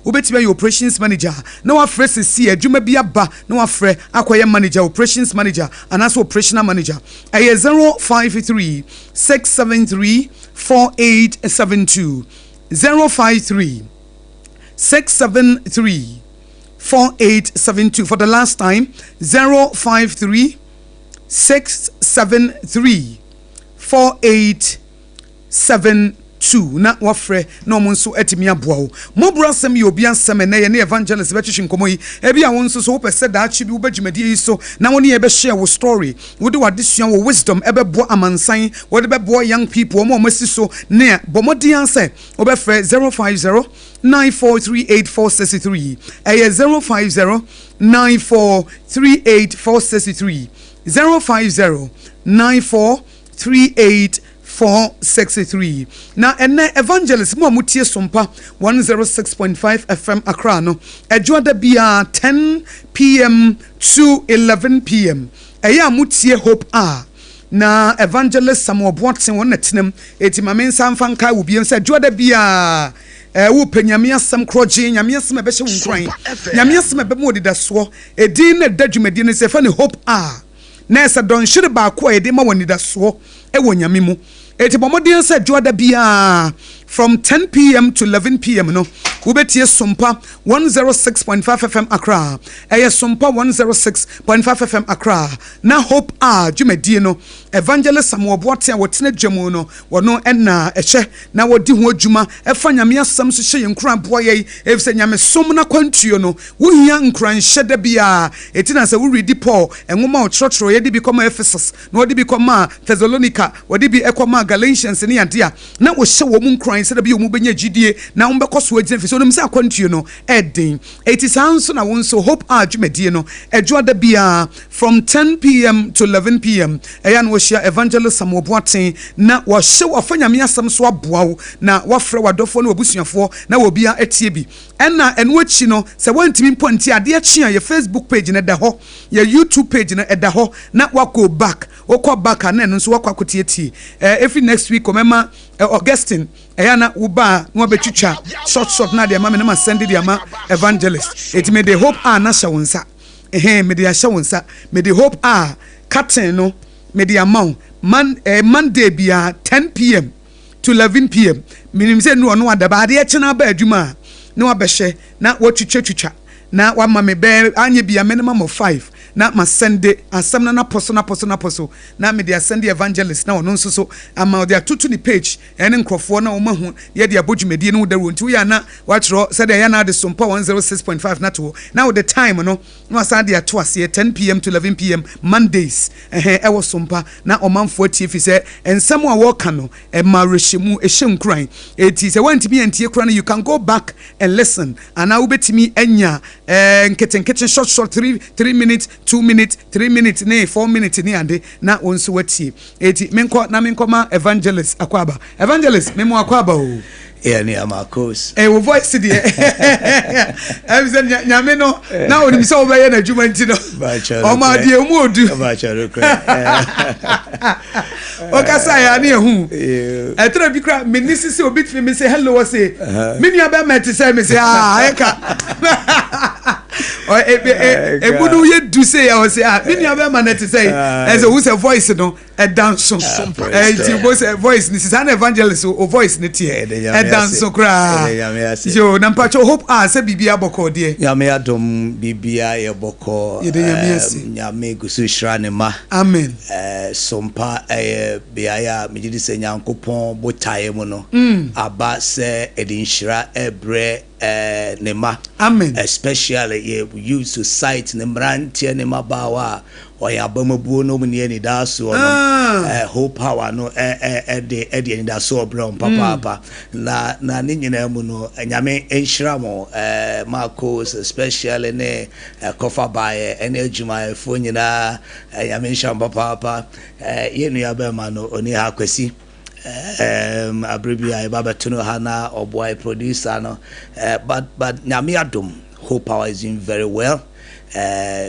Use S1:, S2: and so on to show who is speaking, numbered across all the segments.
S1: Wobɛtumi ayɛ operations manager na wafrɛ sɛsi adwuma bi aba na wafrɛ akɔyɛ manager, operations manager anaasɛ operational manager. Ɛyɛ 053 673 4872, 053 673 4872. For the last time, 053 673 4872 na wafrɛ na ɔmo nso atumi aboa wo. Mmɔborɔ asɛm yɛ obi asɛm. Ɛnɛ yɛ ne evangelist bɛtwetwe nkɔmmɔ yi. Ebi a wo nso so wopɛ sɛ daakye bi wobɛ dwumadie yi so na wo ne yɛ bɛhyɛ wo story, wode w'adesua, wo wisdom ɛbɛboa amansan, wɔde bɛboa young people, ɔmo a ɔmo asi so ne bɔ mmɔden sɛ wobɛfrɛ 050 9438463. Ɛyɛ 050 9438463, 050 9438 463. Na ɛnɛ evangelist, mu a motie Sompa 106.5 FM Accra no, ɛdwoada biara 10 p.m. to 11 p.m. ɛyɛ a motie Hope a na Evangelist Samuel Boateng wɔn na tenam. Eti maame nsa nfa nka wɔ biem sɛ dwoada biara wopɛ Nyame asɛm korɔgye, Nyame asɛm a ɛbɛhyɛ wo nkuran, Nyame asɛm a ɛbɛma wɔ didasoɔ. Ɛdin na ɛda dwumadie no sɛ ɛfa ne Hope a na ɛsɛ dɔnhwere baako a yɛde ma wɔ nidasoɔ ɛwɔ Nyame mu. Eti bɔ mmɔden sɛ dwoada biara from 10 p.m. to 11 p.m. no wobɛtie Sompa 106.5 FM Accra. Ɛyɛ Sompa 106.5 FM Accra na Hope a dwumadie no, Evangelist Samuel Boateng a wɔtena dwa mu no, wɔno ɛna ɛhyɛ na wɔdi ho adwuma ɛfa Nyame asɛm so hyɛ yɛn nkuran, boa yɛn, ɛfisɛ Nyame som no akwantuo no wohia nkuranhyɛ da biara. Ɛti na sɛ woredi Paul nwoma a ɔkyerɛkyerɛ, yɛde bi kɔma Ephesus na wɔde bi kɔma Thessalonica, wɔde bi ɛkɔma Galatians ne ade a na wɔhyɛ wɔn mu nkuran sɛdeɛ bi wɔn bɛnya gyidie na wɔn bɛkɔ so agyina, fi sɛ wɔn sɛ akwantuo no ɛɛden. Eti saa nso na wɔn nso Hope a dwumadie no, ɛdwoada biara from 10 p.m. to 11 p.m. ɛyɛ na wɔhyia Evangelist Samuel Boateng na wɔhyɛ wɔafa Nyame asɛm so aboa wo na wɔafrɛ w'adɔfoɔ ne w'abusuafoɔ na wɔbia atie bi. Ɛna ɛno akyi no, sɛ wɔntumi mpo nti adeɛ kye a, yɛ Facebook page no ɛda hɔ, yɛ YouTube page no ɛda hɔ na wakɔ back. Wokɔ back a, na ɛno nso wakɔ akɔtietie. Ɛfi next week ɔmɛma Augustine ɛyɛ na woba a na wabɛtwitwa short short na deɛ ma me na ma send de ama evangelist. Eti me de Hope a na hyɛ wo nsa ɛhɛn, me de ahyɛ wo nsa, me de Hope a curtain no me de ama wo man Monday bia 10 p.m. to 11 p.m. Minim sɛ nu ɔno adaba adeɛ kyena aba adwuma a na wabɛhyɛ na watwitwa twitwa na wama me bɛɛ anyɛ bia minimum of five na ma send asɛm no napɔ so napɔ so napɔ so na mede asend evangelist na ɔno nso so ama ɔde atoto ne page ɛne nkurɔfoɔ na wɔn ahu yɛde abɔ dwumadie no ho dawuro. Nti woyɛ ana watwerɛ sɛdeɛ ɛyɛ na ade Sompa 106.5 na to hɔ na wode time no na wasan de ato aseɛ, 10 p.m. to 11 p.m. Mondays, ɛhɛn, ɛwɔ Sompa na ɔmanfoɔ atie, fi sɛ nsɛm a wɔreka no ɛma awerɛhyɛmu, ɛhyɛ nkuran. Eti sɛ wɔntumi antie kora no, you can go back and listen anaa wobɛtumi anya nketenkete, short short, 3 3 minutes, 2 minutes, 3 minutes ne 4 minutes ne ade na wɔn nso watie. Eti menkɔ na menkɔ ma evangelist akɔ. Evangelist, memo akɔ aba o.
S2: Yeah, ne Marcos.
S1: Wo voice deɛ, ɛmi sɛ Nyame no na onim sɛ wobɛyɛ n'adwuma nti no ɔmo adeɛ mu odu. Ɔkasa yɛ ane ehu ɛtɛrɛ bi kura mi ni sisi obi tumi mi sɛ hello, ɔsɛ mi nua bɛ mɛ ti sɛ mi sɛ aa ɛka emu no yɛ du se yɛ ɔsɛ ah, mi nua bɛ ma na ti sɛ ɛsɛ ohun sɛ voice no ɛda nso. Ɛnti bo sɛ voice ni sisan na evangelist o voice ni teɛ ɛda nso koraa yo. Na mpatwa Hope a sɛ biribi abɔkɔ deɛ.
S2: Nyame adom, biribia yɛ bɔkɔ.
S1: Yɛde Nyame ase.
S2: Nyame gu so hyira ne ma.
S1: Amen.
S2: Sompa ɛyɛ beaeɛ a megye di sɛ Nyankopɔn botaeɛ mu no aba sɛ ɛde nhyira ɛbrɛ ne ma.
S1: Amen.
S2: Especially yɛ youth society ne mmeranteɛ ne mmabaawa a ɔyɛ abamabuo no mu ne anidasoɔ no. Hope Power no ɛde anidasoɔ brɛ wɔn papaapa. Na ne nyinaa mu no, Nyame nhyira mo, Marcos especially ne kɔfa baeɛ ɛne adwumayɛfoɔ nyinaa. Nyame nhyira mo papaapa. Yɛn nua bɛrima no oni ha, Kwasi, abere bi a yɛba bɛto no ha na ɔboa yɛ producer no. But Nyame adom, Hope Power is doing very well.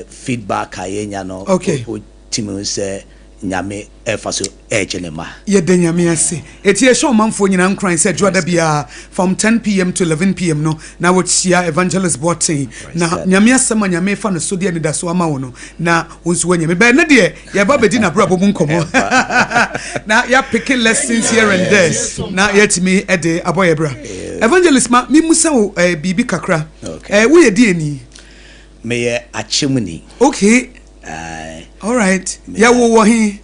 S2: Feedback a yɛnya no, wotumi sɛ Nyame ɛfa so ɛregye ne mma.
S1: Yɛda Nyame ase. Eti yɛhyɛ ɔmanfoɔ nyinaa nkuran sɛ Dwoada biara from 10 pm to 11 pm no na wɔhyia Evangelist Boateng na Nyame asɛm a Nyame fa no so de anidasoɔ ama wo no na wo nso woanya bi. But ɛnnɛ deɛ yɛba abɛdi n'abrabɔ mu nkɔmmɔ na yɛapeke lessons here and there na yɛatumi de abɔ yɛ bra. Evangelist ma memmusa wo eh, biribi kakra.
S2: Okay.
S1: Eh, woyɛ deɛni?
S2: Meyɛ Akyemni.
S1: Okay.
S2: Aye.
S1: Alright. Yɛwo wɔ he?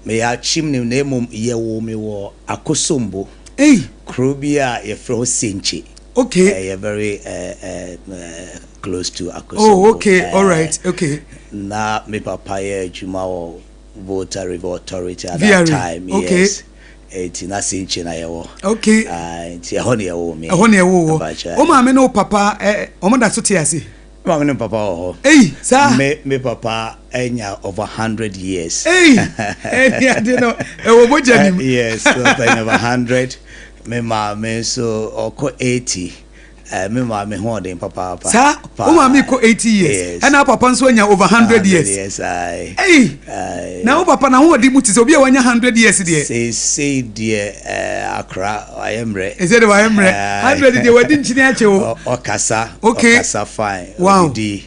S2: Meyɛ Akyemni na mmom yɛwoo me wɔ Akosombo.
S1: Ei.
S2: Kuro bi a yɛfrɛ hɔ Senkye.
S1: Okay.
S2: Ɛyɛ very eh, eh, close to Akosombo.
S1: Oh, okay. Alright. Okay.
S2: Na me papa yɛ adwuma wɔ Volta River Authority at that
S1: VRA.
S2: time.
S1: Okay.
S2: Yes. Eti na Senkye na yɛwɔ.
S1: Okay.
S2: Aye, nti ɛhɔ na yɛwoo me.
S1: Ɛhɔ na yɛwoo wɔ.
S2: Mpakyɛ.
S1: Wo maame ne wo papa ɛ wɔn da so te ase?
S2: Me maame ne me papa wɔ hɔ.
S1: Ei, saa?
S2: Me papa anya over 100 years.
S1: Ei, ɛne ade no ɛwɔ mogya nim.
S2: Yes, papa anya over 100. Me maame nso ɔkɔ 80. Me maame ho ɔden papaapa.
S1: Saa? Wo maame kɔ 80 years?
S2: Yes.
S1: Ɛna wo papa nso anya over 100 years?
S2: Years, aye.
S1: Ei,
S2: Aye.
S1: na wo papa n'ahoɔden mu te sɛ obi a wanya 100 years deɛ?
S2: Seesei deɛ akora wayɛ mmerɛ.
S1: Ɛsɛ deɛ wayɛ mmerɛ.
S2: Aye.
S1: 100 deɛ wadi nkyene akyɛ o.
S2: Ɔkasa,
S1: Okay.
S2: ɔkasa fine.
S1: Wow.
S2: Ɔdidi,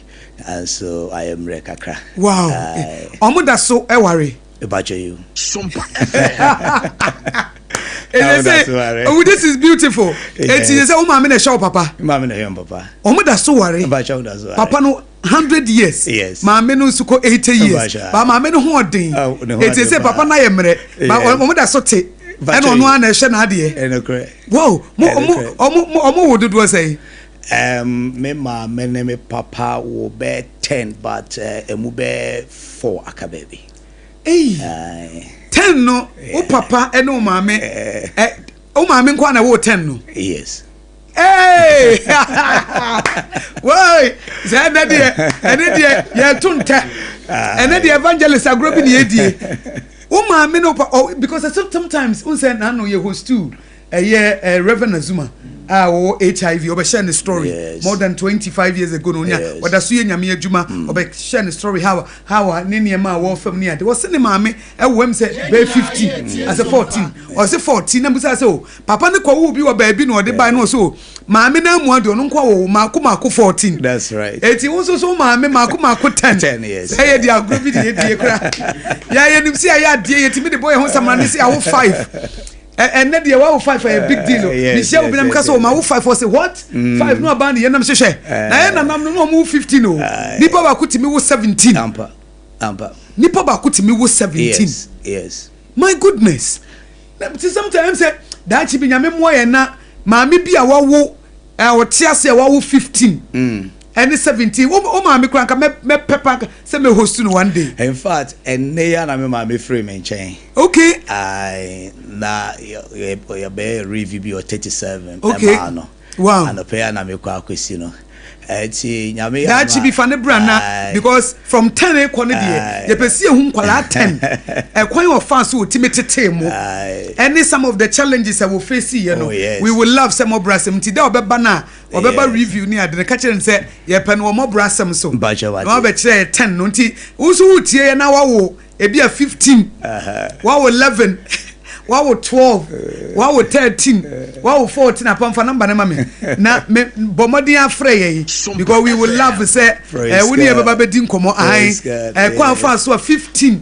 S2: nso wayɛ mmerɛ kakra.
S1: Wow.
S2: Aye.
S1: Ɔmo da so ɛware?
S2: Mepakyɛ yi o.
S3: Sompa FM.
S1: Ɛsɛ sɛ, oh, this is beautiful. Eti sɛ wo maame na ɛhyɛ wo papa.
S2: Maame na ɛhyɛ wo papa.
S1: Ɔmo da so ware.
S2: Mepakyɛ wo da so ware.
S1: Papa no 100 years.
S2: Yes.
S1: Maame no nso kɔ 80 years. Ba maame no ho ɔden. Eti sɛ papa no ayɛ mmerɛ. Ba ɔmo da so te. Ɛna ɔno ara na ɛhyɛ n'adeɛ.
S2: Ɛnokorɛ.
S1: Wow. Mo ɔmo ɔmo ɔmo wo dodoɔ sɛn?
S2: Me maame ne me papa wo bɛɛ 10 but emu bɛɛ 4 aka baabi.
S1: Ei. 10 no wo papa ne wo maame ɛ wo maame nko na ɛwɔ 10 no.
S2: Yes.
S1: Hey! Woi, sɛ ɛnɛ deɛ ɛne deɛ yɛto ntɛ ɛnɛ deɛ evangelist agorɔ bi na yɛdie. Wo maame ne wo pa oh, because sometimes n sɛ n'ano yɛ host too. Ɛyɛ eh, Reverend Azuma a ɔwɔ HIV ɔbɛhyɛ ne story
S2: Yes.
S1: more than 25 years ago no onya
S2: Yes.
S1: ɔda so yɛ nyame adwuma ɔbɛhyɛ ne story how how a ne nneɛma a wɔfam ne ade wɔse ne maame ɛwɔ m sɛ bɛyɛ 15 asɛ 14 ɔse 14 na mbisa sɛ o papa ne kɔwoo bi wɔ baabi na ɔde bae no ɔse o maame no amua deɛ ɔno nko awɔ maako maako 14
S2: That's right.
S1: eti wo nso so maame maako maako 10
S2: 10 years.
S1: sɛ yɛ de agorɔ bi de yɛdie kora yɛ yɛnim sɛ yɛayɛ adeɛ yɛtumi de bɔ yɛ ho samara ne sɛ awo 5 ɛnɛ deɛ wawo 5 ɛyɛ big deal o mehyia obi na meka sɛ ɔma wo 5 ɔsɛ what 5 no aba ne yɛnam hwehwɛ na yɛ nanam no na ɔmo wo 15 o nipa baako tumi wo 17
S2: Ampa. Ampa.
S1: nipa baako tumi wo 17
S2: Yes. Yes.
S1: My goodness. Na ti sometimes sɛ daakye bi Nyame mmoa yɛn na maame bi a wawo ɛ ɔte ase a wawo 15 ɛne 17 wo wo maame koraa nka mɛ mɛpɛ pa sɛ mɛ host no one day.
S2: In fact, ɛnnɛ yi ara na me maame firi me nkyɛn.
S1: Okay.
S2: Aye, na yɛbɛyɛ review bi wɔ 37
S1: Okay.
S2: ɛmaa no.
S1: Wow.
S2: Anɔpa yi ara na mekɔ akɔsi no. Ɛnti Nyame yɛ
S1: Daakye bi fa ne bra na because from 10 rekɔ no deɛ yɛpɛ si ehu nkwadaa 10 ɛkwan ɔfa so otimi tetee mo ɛne some of the challenges a wɔ face yɛ no
S2: Oh, yes.
S1: we will love sɛ mɔbra asɛm nti da ɔbɛba no a ɔbɛba
S2: Yes.
S1: review ne ade no ka kyerɛ no sɛ yɛpɛ no wɔ mɔbra asɛm so
S2: Mpakyɛ wate.
S1: na wabɛkyerɛ yɛ 10 no nti wo nso wotie yɛ na wawo ebi a 15 wawo 11 wawo 12 wawo 13 wawo 14 apamfa number no ma me na me bɔ mmɔden afrɛ yɛn because we will love sɛ
S2: Praise
S1: eh, wo ne yɛ
S2: God.
S1: bɛba bɛdi nkɔmmɔ ahan
S2: Praise God,
S1: eh, kwan
S2: yes.
S1: fa so a 15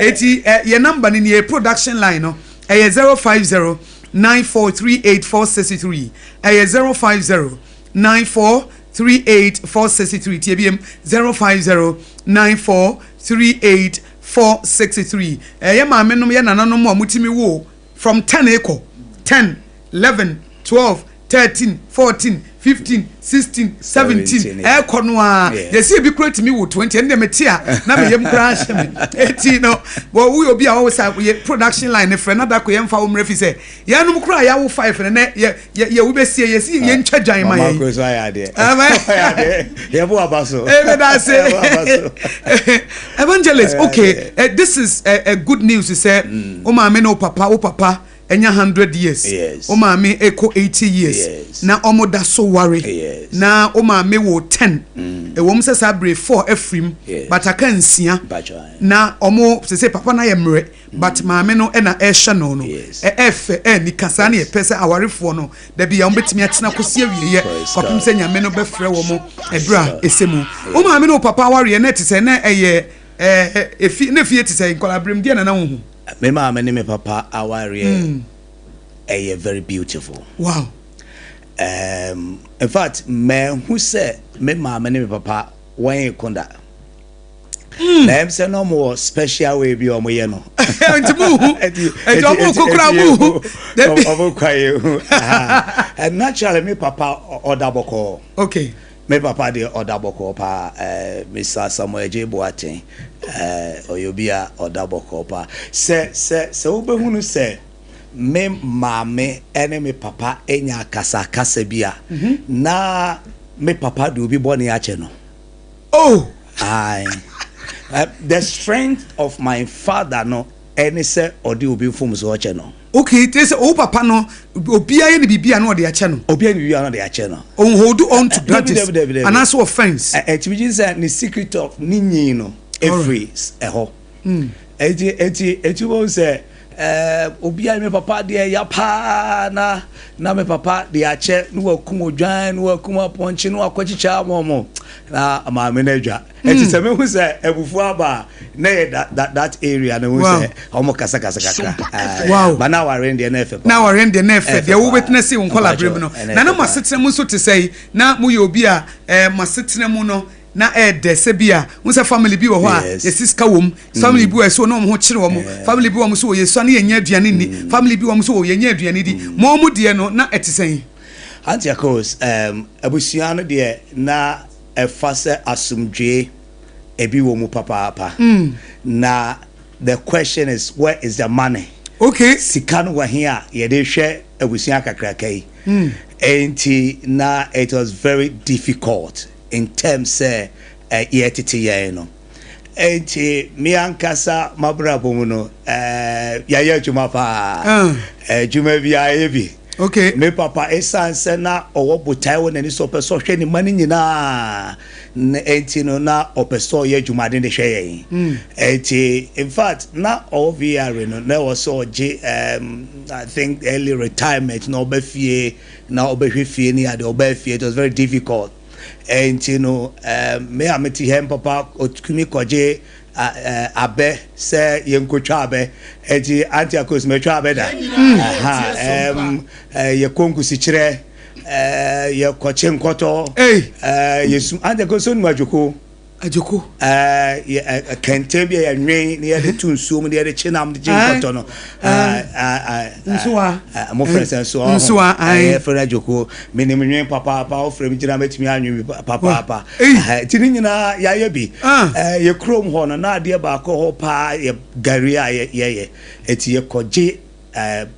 S1: eti eh, yɛ number no ni yɛ production line no ɛyɛ 050 9438463 ɛyɛ 050 9438463 tie biem 050 9438463 ɛyɛ maame nom yɛ nananom a wɔtumi wo from 10 ekɔ 10 11 12 13 14 15 16 17
S2: 17, yeah.
S1: ɛkɔ no a yɛsi ebi kura tumi wo 20 ɛne deɛ mete a na meyam koraa ahyɛ me eti no wɔ woyɛ obi a wɔwɔ sa yɛ production line ne frɛ na dako yɛmfa wo mmerɛ fi sɛ yɛnom koraa yɛawo 5 no nɛ yɛ yɛ yɛ wobɛsie yɛsi yɛntwa dwan ma
S2: Mama
S1: yɛn
S2: Kuro so ayɛ adeɛ.
S1: Amen.
S2: Ayɛ adeɛ. Yɛbo aba so.
S1: Amen. That's
S2: Yɛbo aba so.
S1: it. Evangelist, okay, this is a good news. Sɛ, o maame ne o papa, o papa enya 100 years.
S2: Yes.
S1: O maame eko 80 years.
S2: Yes.
S1: Na omo da so ware.
S2: Yes.
S1: Na o maame wo 10. Ɛwom sɛ saa bere 4 afirim, but aka 6. Na ɔmo sese papa no ayɛ mmerɛ, but maame no ɛna ɛhyɛ no no. Ɛɛfɛ ɛɛnika saa ne yɛpɛ sɛ awarefoɔ no dabi a wɔbɛtumi atena kɔsi awieɛ kɔpem sɛ Nyame no bɛfrɛ wɔn ɛberɛ a ɛsɛ mu. Wo maame ne wo papa awareɛ na ɛte sɛ na ɛyɛ ɛɛ na efie te sɛ nkwadaa berɛ mu deɛ na na wohu?
S2: Me maame ne me papa awareɛ ɛyɛ very beautiful.
S1: Wow.
S2: In fact, mɛhu sɛ me maame ne me papa wɔn konda. Na sɛ na ɔmo wɔ special way bi a ɔmo yɛ no.
S1: Nti mu hu. Nti ɔmo kokora mu hu.
S2: Ɔmo kwa yɛ hu. And naturally me papa ɔda bɔkɔɔ. Me papa deɛ ɔda bɔkɔɔ paa. Mr. Samuel J. Boateng. Ɔyɛ obi a ɔda bɔkɔɔ paa. Sɛ wobɛhunu sɛ me maame ɛne me papa enya akasakasa bi a, na me papa de obi bɔne akyɛ no.
S1: Oh.
S2: Aye. The strength of my father no ɛne sɛ ɔde obi mfomso ɔkyɛ no.
S1: Okay, te sɛ o papa no obiara yɛ ne biribi a na ɔde akyɛ no.
S2: Obiara ne biribi a na ɔde akyɛ no.
S1: On hold on to grudges anaasɛ offence.
S2: Ɛtumi gye sɛ ne secret of ne nyin no efiri ɛhɔ. Eti wɔn sɛ obiara me papa deɛ ya paa na me papa de akyɛ na wakum odwan na wakum apɔnkye na wakɔkyekyɛ ama ɔmo na maame no adwa. Eti sɛ mehu sɛ abufuo aba na yɛ that area na mehu sɛ ɔmo kasakasa kakra. Ba na aware deɛ na ɛfɛ paa.
S1: Na aware deɛ na ɛfɛ deɛ wobɛtena si wo nkɔla bere mu no. Na mo asetena mu nso te sɛ yi na moyɛ obi a mo asetena mu no na ɛɛdɛ sɛ bi a wo sɛ family bi wɔ hɔ a yɛsi sika wɔ mu, family bi wɔ ɛso na wɔn ho kyerɛ wɔn, family bi wɔ so wɔ yɛsua ne yɛnyɛ aduane nni, family bi wɔ so wɔ yɛnyɛ aduane di. Mo mo deɛ no na ɛte sɛn?
S2: Auntie Akos, abusua no deɛ na ɛfa sɛ asomdwee ebi wɔ mu papaapa. Na the question is, where is the money? Sika no wɔ he a yɛde hwɛ abusua kakraka yi? Enti na it was very difficult in terms sɛ yɛtete yɛn no. Enti me ankasa mabrabɔ mu no, yɛayɛ adwuma paa. Adwuma bi ayɛ bi. Me papa esan sɛ na ɔwɔ botae wɔ n'ani so, ɔpɛ sɛ ɔhwɛ ne mma no nyinaa. Enti no na ɔpɛ sɛ ɔyɛ adwumaden de hwɛ yɛn. Enti in fact na ɔwɔ VRA no na ɛwɔ sɛ ɔgye I think early retirement na ɔbɛ fie na ɔbɛhwɛ fie ne ade ɔbɛ fie. It was very difficult. Enti no me a mete hɛ papa otumi kɔgye abɛ sɛ yɛnkotwa abɛ. Enti Auntie Akos mɛtwa abɛ da. Yɛkɔ nkusikyerɛ, yɛkɔkye nkɔtɔ. Yɛsu Auntie Akos onim adwoko.
S1: Adwoko.
S2: Kɛntɛn bi a yɛnwen na yɛde to nsuo mu na yɛde kye nam de kye nkɔtɔ no.
S1: Nsoa.
S2: Mo frɛ sɛ nsoa.
S1: Nsoa.
S2: Yɛfrɛ no adwoko. Menim nwen papaapa, wofrɛ me gyina mɛtumi anwen bi papaapa. Nti ne nyinaa yɛayɛ bi. Yɛ kurom hɔ no na adeɛ baako hɔ paa yɛ gari a yɛyɛ. Nti yɛkɔgye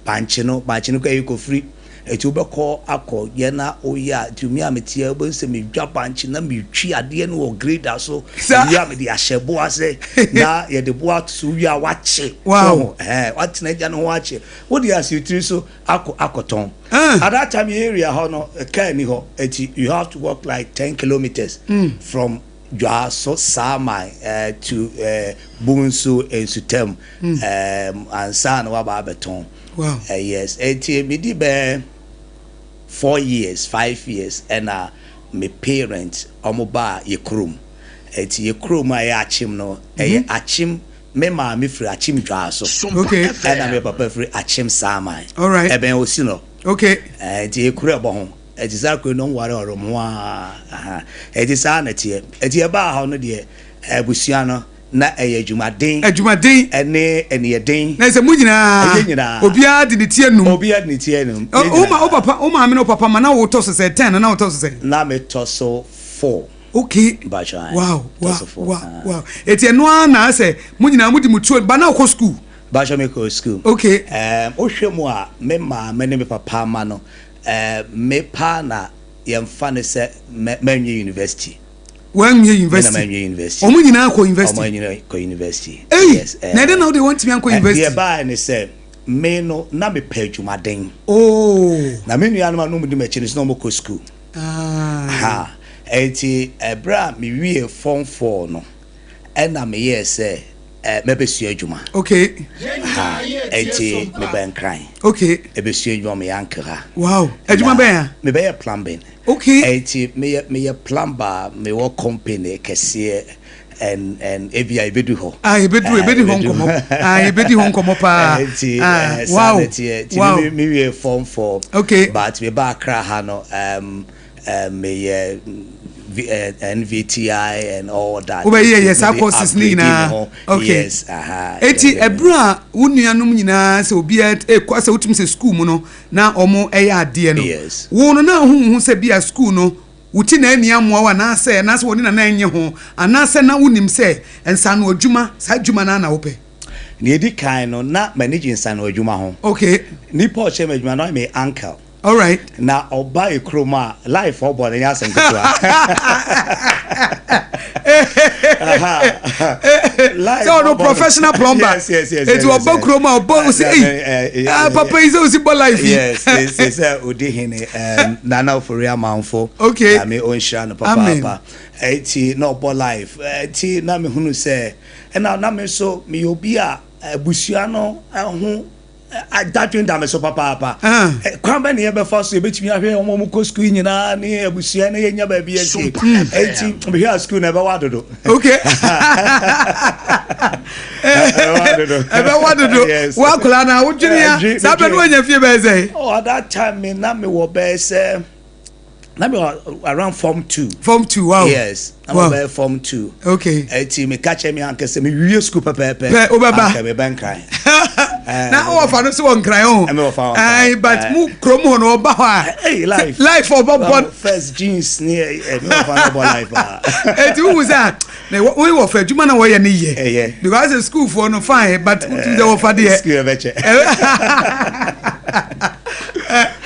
S2: bankye no, bankye no kɔ yɛ kɔfiri. Nti wobɛkɔ akɔ yɛ na woyɛ a, nti me a meteɛ wobɛhu sɛ medwa bankye na metwi adeɛ no wɔ grader so. Wie a mede ahyɛ bo ase na yɛde bo ato so wie a wakye.
S1: Wow.
S2: Watena agya no ho akye. Wode asi tiri so akɔ akɔtɔn. At that time area hɔ no car ni hɔ. Nti you have to walk like 10 kilometers from Dwaso Saman to Bunso Nsutam ansa na waba abɛtɔn.
S1: Wow.
S2: Yes. Enti medi bɛɛ 4 years, 5 years ɛna me parents ɔmo ba yɛ kurom. Enti yɛ kurom a ɛyɛ Akyem no, ɛyɛ Akyem, me maame firi Akyem Dwaso. Ɛna me papa firi Akyem Saman.
S1: All right.
S2: Ɛbɛn Osi no. Enti yɛ kuro ɛbɔ ho. Enti saa kuro no ɔmo ware ɔmo ho a. Enti saa na ɛteɛ. Enti ɛbaa hɔ no deɛ abusua no na ɛyɛ adwumaden.
S1: Adwumaden.
S2: Ɛne ɛniyɛden.
S1: Na sɛ mo nyinaa.
S2: Ɛyɛ nyinaa.
S1: Obiara de ne ti anum.
S2: Obiara de ne ti anum.
S1: O ma o papa o maame ne o papa ma na wo tɔ so sɛ 10 na wo tɔ so sɛ.
S2: Na me tɔ so 4.
S1: Okay. Wow. Eti ɛno ara na sɛ mo nyinaa mo di mo tuo ba na wokɔ school.
S2: Bacho me kɔ school.
S1: Okay.
S2: Wohwɛ mu a me maame ne me papa ma no me pa na yɛmfa ne sɛ manwie university.
S1: Wanwie university. Ɔmo nyinaa kɔ university.
S2: Ɔmo nyinaa kɔ university.
S1: Yes. Na ɛdɛ na wode wɔntumi ankɔ university.
S2: Deɛ baa ne sɛ me no na mepɛ adwumaden.
S1: Oh.
S2: Na me nuanom a na ɔmo di m'akyi no so na ɔmo kɔ school.
S1: Ah.
S2: Ha. Enti ɛberɛ a mewiee form four no, ɛna meyɛɛ sɛ eh, mɛbɛsua adwuma.
S1: Okay.
S2: Ha, enti mebɛn Nkran.
S1: Okay.
S2: Ɛbɛsua adwuma me uncle ha.
S1: Wow. Adwuma bɛn a?
S2: Mebɛyɛ plumbing.
S1: Okay.
S2: Enti meyɛ meyɛ plumber, mewɔ company kɛseɛ and and ebia ebedu hɔ.
S1: Ah, ebedu ebedi hɔ nkɔmɔ. Ah, ebedi hɔ nkɔmɔ paa.
S2: Enti
S1: ah,
S2: eh, saa
S1: wow.
S2: na ɛteɛ. Nti
S1: Wow.
S2: me me wie form four.
S1: Okay.
S2: But meba Accra ha no, um, meyɛ NVTI and all that.
S1: Wobɛyɛ yɛ saa courses ne nyinaa. Okay.
S2: Yes, aha.
S1: Eti ɛberɛ a wo nuanom nyinaa sɛ obiara ɛkɔ sɛ wotumi sɛ school mu no na wɔn ɛyɛ adeɛ no.
S2: Yes.
S1: Wo no na ho ho sɛ bi a school no wo ti na ani amoa wo anaasɛ wɔne nana ɛnyɛ ho anaasɛ na wonim sɛ nsano adwuma saa adwuma no na wopɛ.
S2: Nea edi kan no, na m'ani gye nsano adwuma ho.
S1: Okay.
S2: Nipa a ɔkyerɛ me adwuma no ɔyɛ me uncle.
S1: All right.
S2: Na ɔba ekurom a life ɔbɔ no nyɛ asɛm ketewa.
S1: Sɛ ɔno professional plumber.
S2: Yes.
S1: Eti ɔba kurom a ɔbɔ osi eyi ah papa yi sɛ osi bɔ life yi.
S2: Yes, sɛ odi hene Nana Ofori Amanfo.
S1: Okay.
S2: Nyame ɔnhyira no
S1: Amen.
S2: papaapa. Eti na ɔbɔ life. Eti na mehunu sɛ ɛna na me nso meyɛ obi a abusua no ho dadwen da me so papaapa. Kwan bɛ ne yɛbɛfa so yɛbɛtumi ahwɛ wɔn a wɔkɔ sukuu nyinaa ne abusua ne yɛnya baabi asie. Eti mehwɛ a sukuu na ɛbɛwa dodo.
S1: Okay.
S2: Ɛbɛwa dodo.
S1: Ɛbɛwa dodo.
S2: Yes.
S1: Wakɔla na wodwene ya. Saa bɛ no wanya fie bɛyɛ sɛ.
S2: Oh, at that time me na mewɔ bɛyɛ sɛ na mewɔ around form two.
S1: Form two, wow.
S2: Yes. Na
S1: Wow.
S2: mewɔ bɛyɛ form two.
S1: Okay.
S2: Eti meka kyerɛ me anka sɛ mewie sukuu pɛpɛɛpɛ.
S1: Pɛ, wobɛba.
S2: Anka mebɛ Nkran.
S1: Na wɔfa no so wɔ Nkran o.
S2: Ɛmɛ wɔfa wɔ Nkran.
S1: Ayi, but mu kurom hɔ no ɔba hɔ a.
S2: Hey, life.
S1: Life ɔbɔ bɔ.
S2: First jeans ni ɛ me wɔfa no bɔ life ah.
S1: Eti wuhu sɛ na wo wɔfa adwuma na wɔyɛ ne yɛ.
S2: Ɛyɛ.
S1: Because sɛ school foɔ no fine but wotu sɛ wɔfa deɛ.
S2: School ɛbɛkyɛ.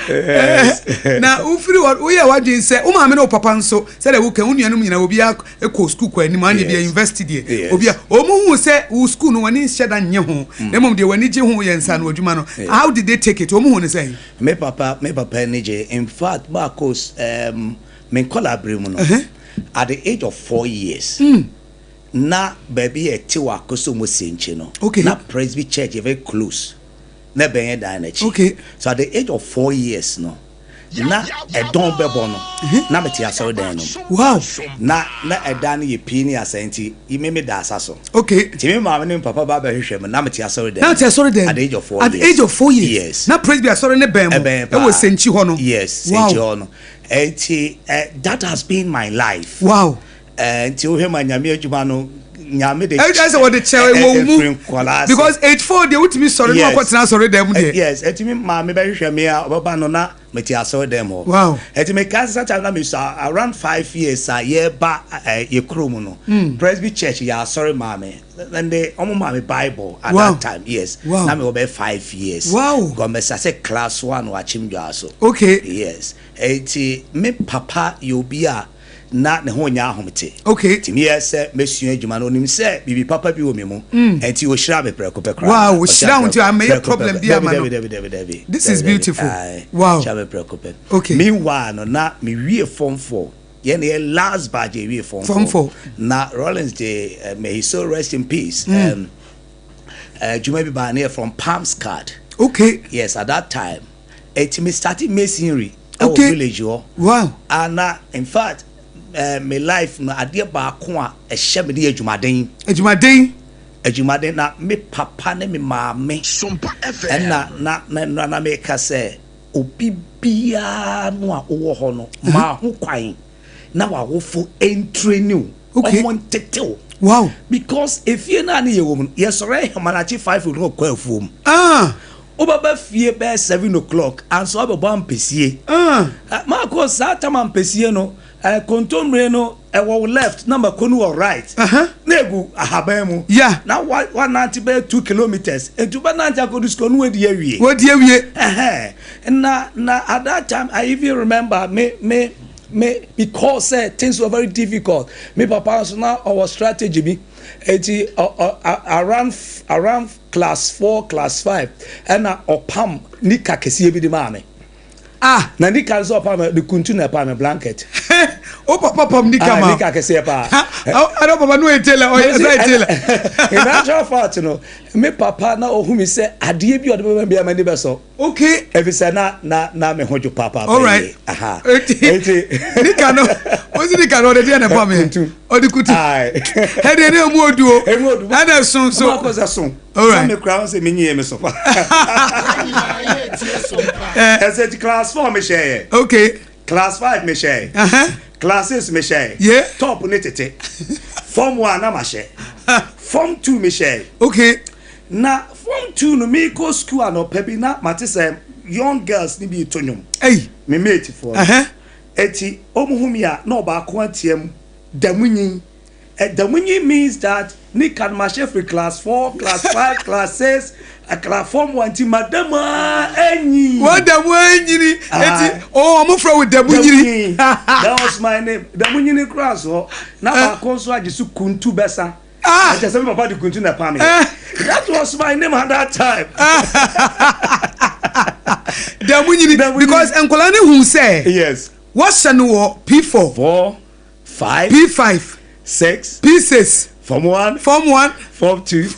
S2: Yes.
S1: Na wofiri hɔ woyɛ w'adwene sɛ wo maame ne wo papa nso sɛdeɛ woka wo nuanom nyinaa obi kɔ school kɔ anim anyɛ bia university deɛ obi a wɔn hu sɛ wo school no w'ani nhyɛ da nye ho na mmom deɛ w'ani gye ho yɛ nsa no adwuma no, how did they take it? Wɔn hu ne sɛn?
S2: Me papa ani gye. In fact, Marcos, me nkɔla abere mu no, at the age of 4 years, na baabi yɛ te wɔ Akosombo Senkyi no, na Presby Church yɛ very close na ɛbɛn yɛ dan n'akyi. So at the age of 4 years no, na ɛdɔn bɛbɔ no na mete asɔredan no mu. Na ɛdan no yɛ pii ne asa nti me da asa so. Nti me maame ne me papa ba bɛhwehwɛ me na mete asɔredan
S1: Na te asɔredan
S2: at the age of 4
S1: At the
S2: years.
S1: age of 4 years?
S2: Yes.
S1: Na Presby asɔre ne bɛn mu?
S2: Ɛbɛn paa.
S1: Ɛwɔ Sɛnkyi hɔ no?
S2: Yes, Sɛnkyi hɔ no. Nti that has been my life. Nti wohwɛ ma Nyame adwuma no, Nyame de
S1: ɛsɛ sɛ wɔde kyɛ wɔ mu
S2: ɛfiri nkɔlaa ase.
S1: Because age 4 deɛ wotumi sɔre ne wakɔtena asɔredan mu deɛ.
S2: Yes, ɛti me maame bɛhwehwɛ me a ɔbɛba no na mete asɔredan mu hɔ. Ɛti meka sɛ time na mesɔ around 5 years a yɛba yɛ kurom no, Presby Church yɛ asɔre maame and they ɔmo maa me Bible at that time. Yes. Na mewɔ bɛyɛ 5 years. Gɔmɛsa sɛ class one wɔ Akyemdwaa so. Yes, ɛti me papa yɛ obi a na ne ho nyɛ ahomete. Nti meyɛ sɛ mɛsua adwuma no, onim sɛ biribi papa bi wɔ me mu. Ɛnti ɔhyira me prɛko pɛ koraa.
S1: Wow, ɔhyira wo nti amɛyɛ
S2: Prɛko pɛ.
S1: Problem bi ama no.
S2: Dabi, dabi, dabi, dabi.
S1: This is
S2: Dabi, dabi.
S1: beautiful.
S2: Aye. Hyira me prɛko pɛ. Meanwhile no, na mewie form four. Yɛn yɛ last batch yɛwie form
S1: Form
S2: four.
S1: four.
S2: Na Rollins de may he so rest in peace. Adwuma bi baa ne yɛ from Palms Card. Yes, at that time. Ɛnti me started masonry ɛwɔ village hɔ. Ana in fact me life no, adeɛ baako a ɛhyɛ me de yɛ adwumaden.
S1: Adwumaden.
S2: Adwumaden. Na me papa ne me maame
S3: Sompa FM.
S2: ɛna na meka sɛ obi biara no a wowɔ hɔ no maa ho kwan na wawofo ɛntraining wo, ɔmo ntete wo, because efie no a ne yɛwɔ mu no, yɛsɔre ahemanakye 5 o'clock kɔ afuom. Wobɛba fie bɛyɛ 7 o'clock ansa wabɛbɔ ampesie. Maakɔ saa tam ampesie no, kontommire no ɛwɔ wo left na mako no wɔ right na egu ahaban mu na wanante bɛyɛ 2 kilometres, nti wobɛnante akɔdu sukuu no wadi awie.
S1: Wadi awie.
S2: Ɛhɛn. Na at that time I even remember me because things were very difficult, me papa nso na ɔwɔ strategy bi. Eti ɔ ɔ around class four, class five, ɛna ɔpam nika kɛseɛ bi de maa me.
S1: Ah.
S2: Na nika nso ɔpam me de kuntu na ɛpam me blanket.
S1: O papa pam nika
S2: ah,
S1: ma.
S2: Nika kɛseɛ paa.
S1: Ɛna papa no yɛ tailor, ɔyɛ ɛsɛ yɛ tailor.
S2: In actual fact no, me papa na ɔhu mi sɛ adeɛ bi a ɔde bɛma bi a m'ani bɛsɔ.
S1: Okay.
S2: Efisɛ na na na me ho dwo papaapa
S1: All right.
S2: yie. Aha.
S1: Eti
S2: Eti.
S1: nika no, osi nika no ɔde deɛ na ɛpam yɛ.
S2: Kuntu.
S1: Ɔde kutu.
S2: Aye.
S1: Ɛdeɛ ne emu odu o.
S2: Emu odu.
S1: Ɛna ɛso nso.
S2: Ɔmo akɔ sɛ so.
S1: All right.
S2: Na me kura sɛ me nyie me so pa. Ɛsɛ ti class 4 me hyɛ yɛ.
S1: Okay.
S2: Class 5 me hyɛ. Class 6 me hyɛ.
S1: Yeah.
S2: Top ne tete. Form 1 na ma hyɛ. Form 2 me hyɛ.
S1: Okay.
S2: Na form 2 no me kɔ school anɔpa bi na mate sɛ young girls ni bi to nwom.
S1: Hey.
S2: Me mate for. Eti ɔmo hu mi a na ɔbaako ateam damunyi. Damunyi means that ni kan ma hyɛ firi class 4, class 5, class 6, class form 1 nti madam a enyi.
S1: Wọ́n damu enyini. Eti oh ọmọ fura wo damu nyini.
S2: That was my name. Damunyi ni kura so. Na baako nso agye so kuntu bɛsa.
S1: Ah.
S2: Ɛkyɛ sɛ mi papa de kuntu na ɛpam yɛ. That was my name at that time.
S1: Damu nyini
S2: Damu nyini.
S1: because nkwadaa ni hu sɛ.
S2: Yes.
S1: Wɔhyɛ no wɔ P4,
S2: 4, 5,
S1: P5,
S2: 6,
S1: P6,
S2: form 1,
S1: Form 1,
S2: form 2.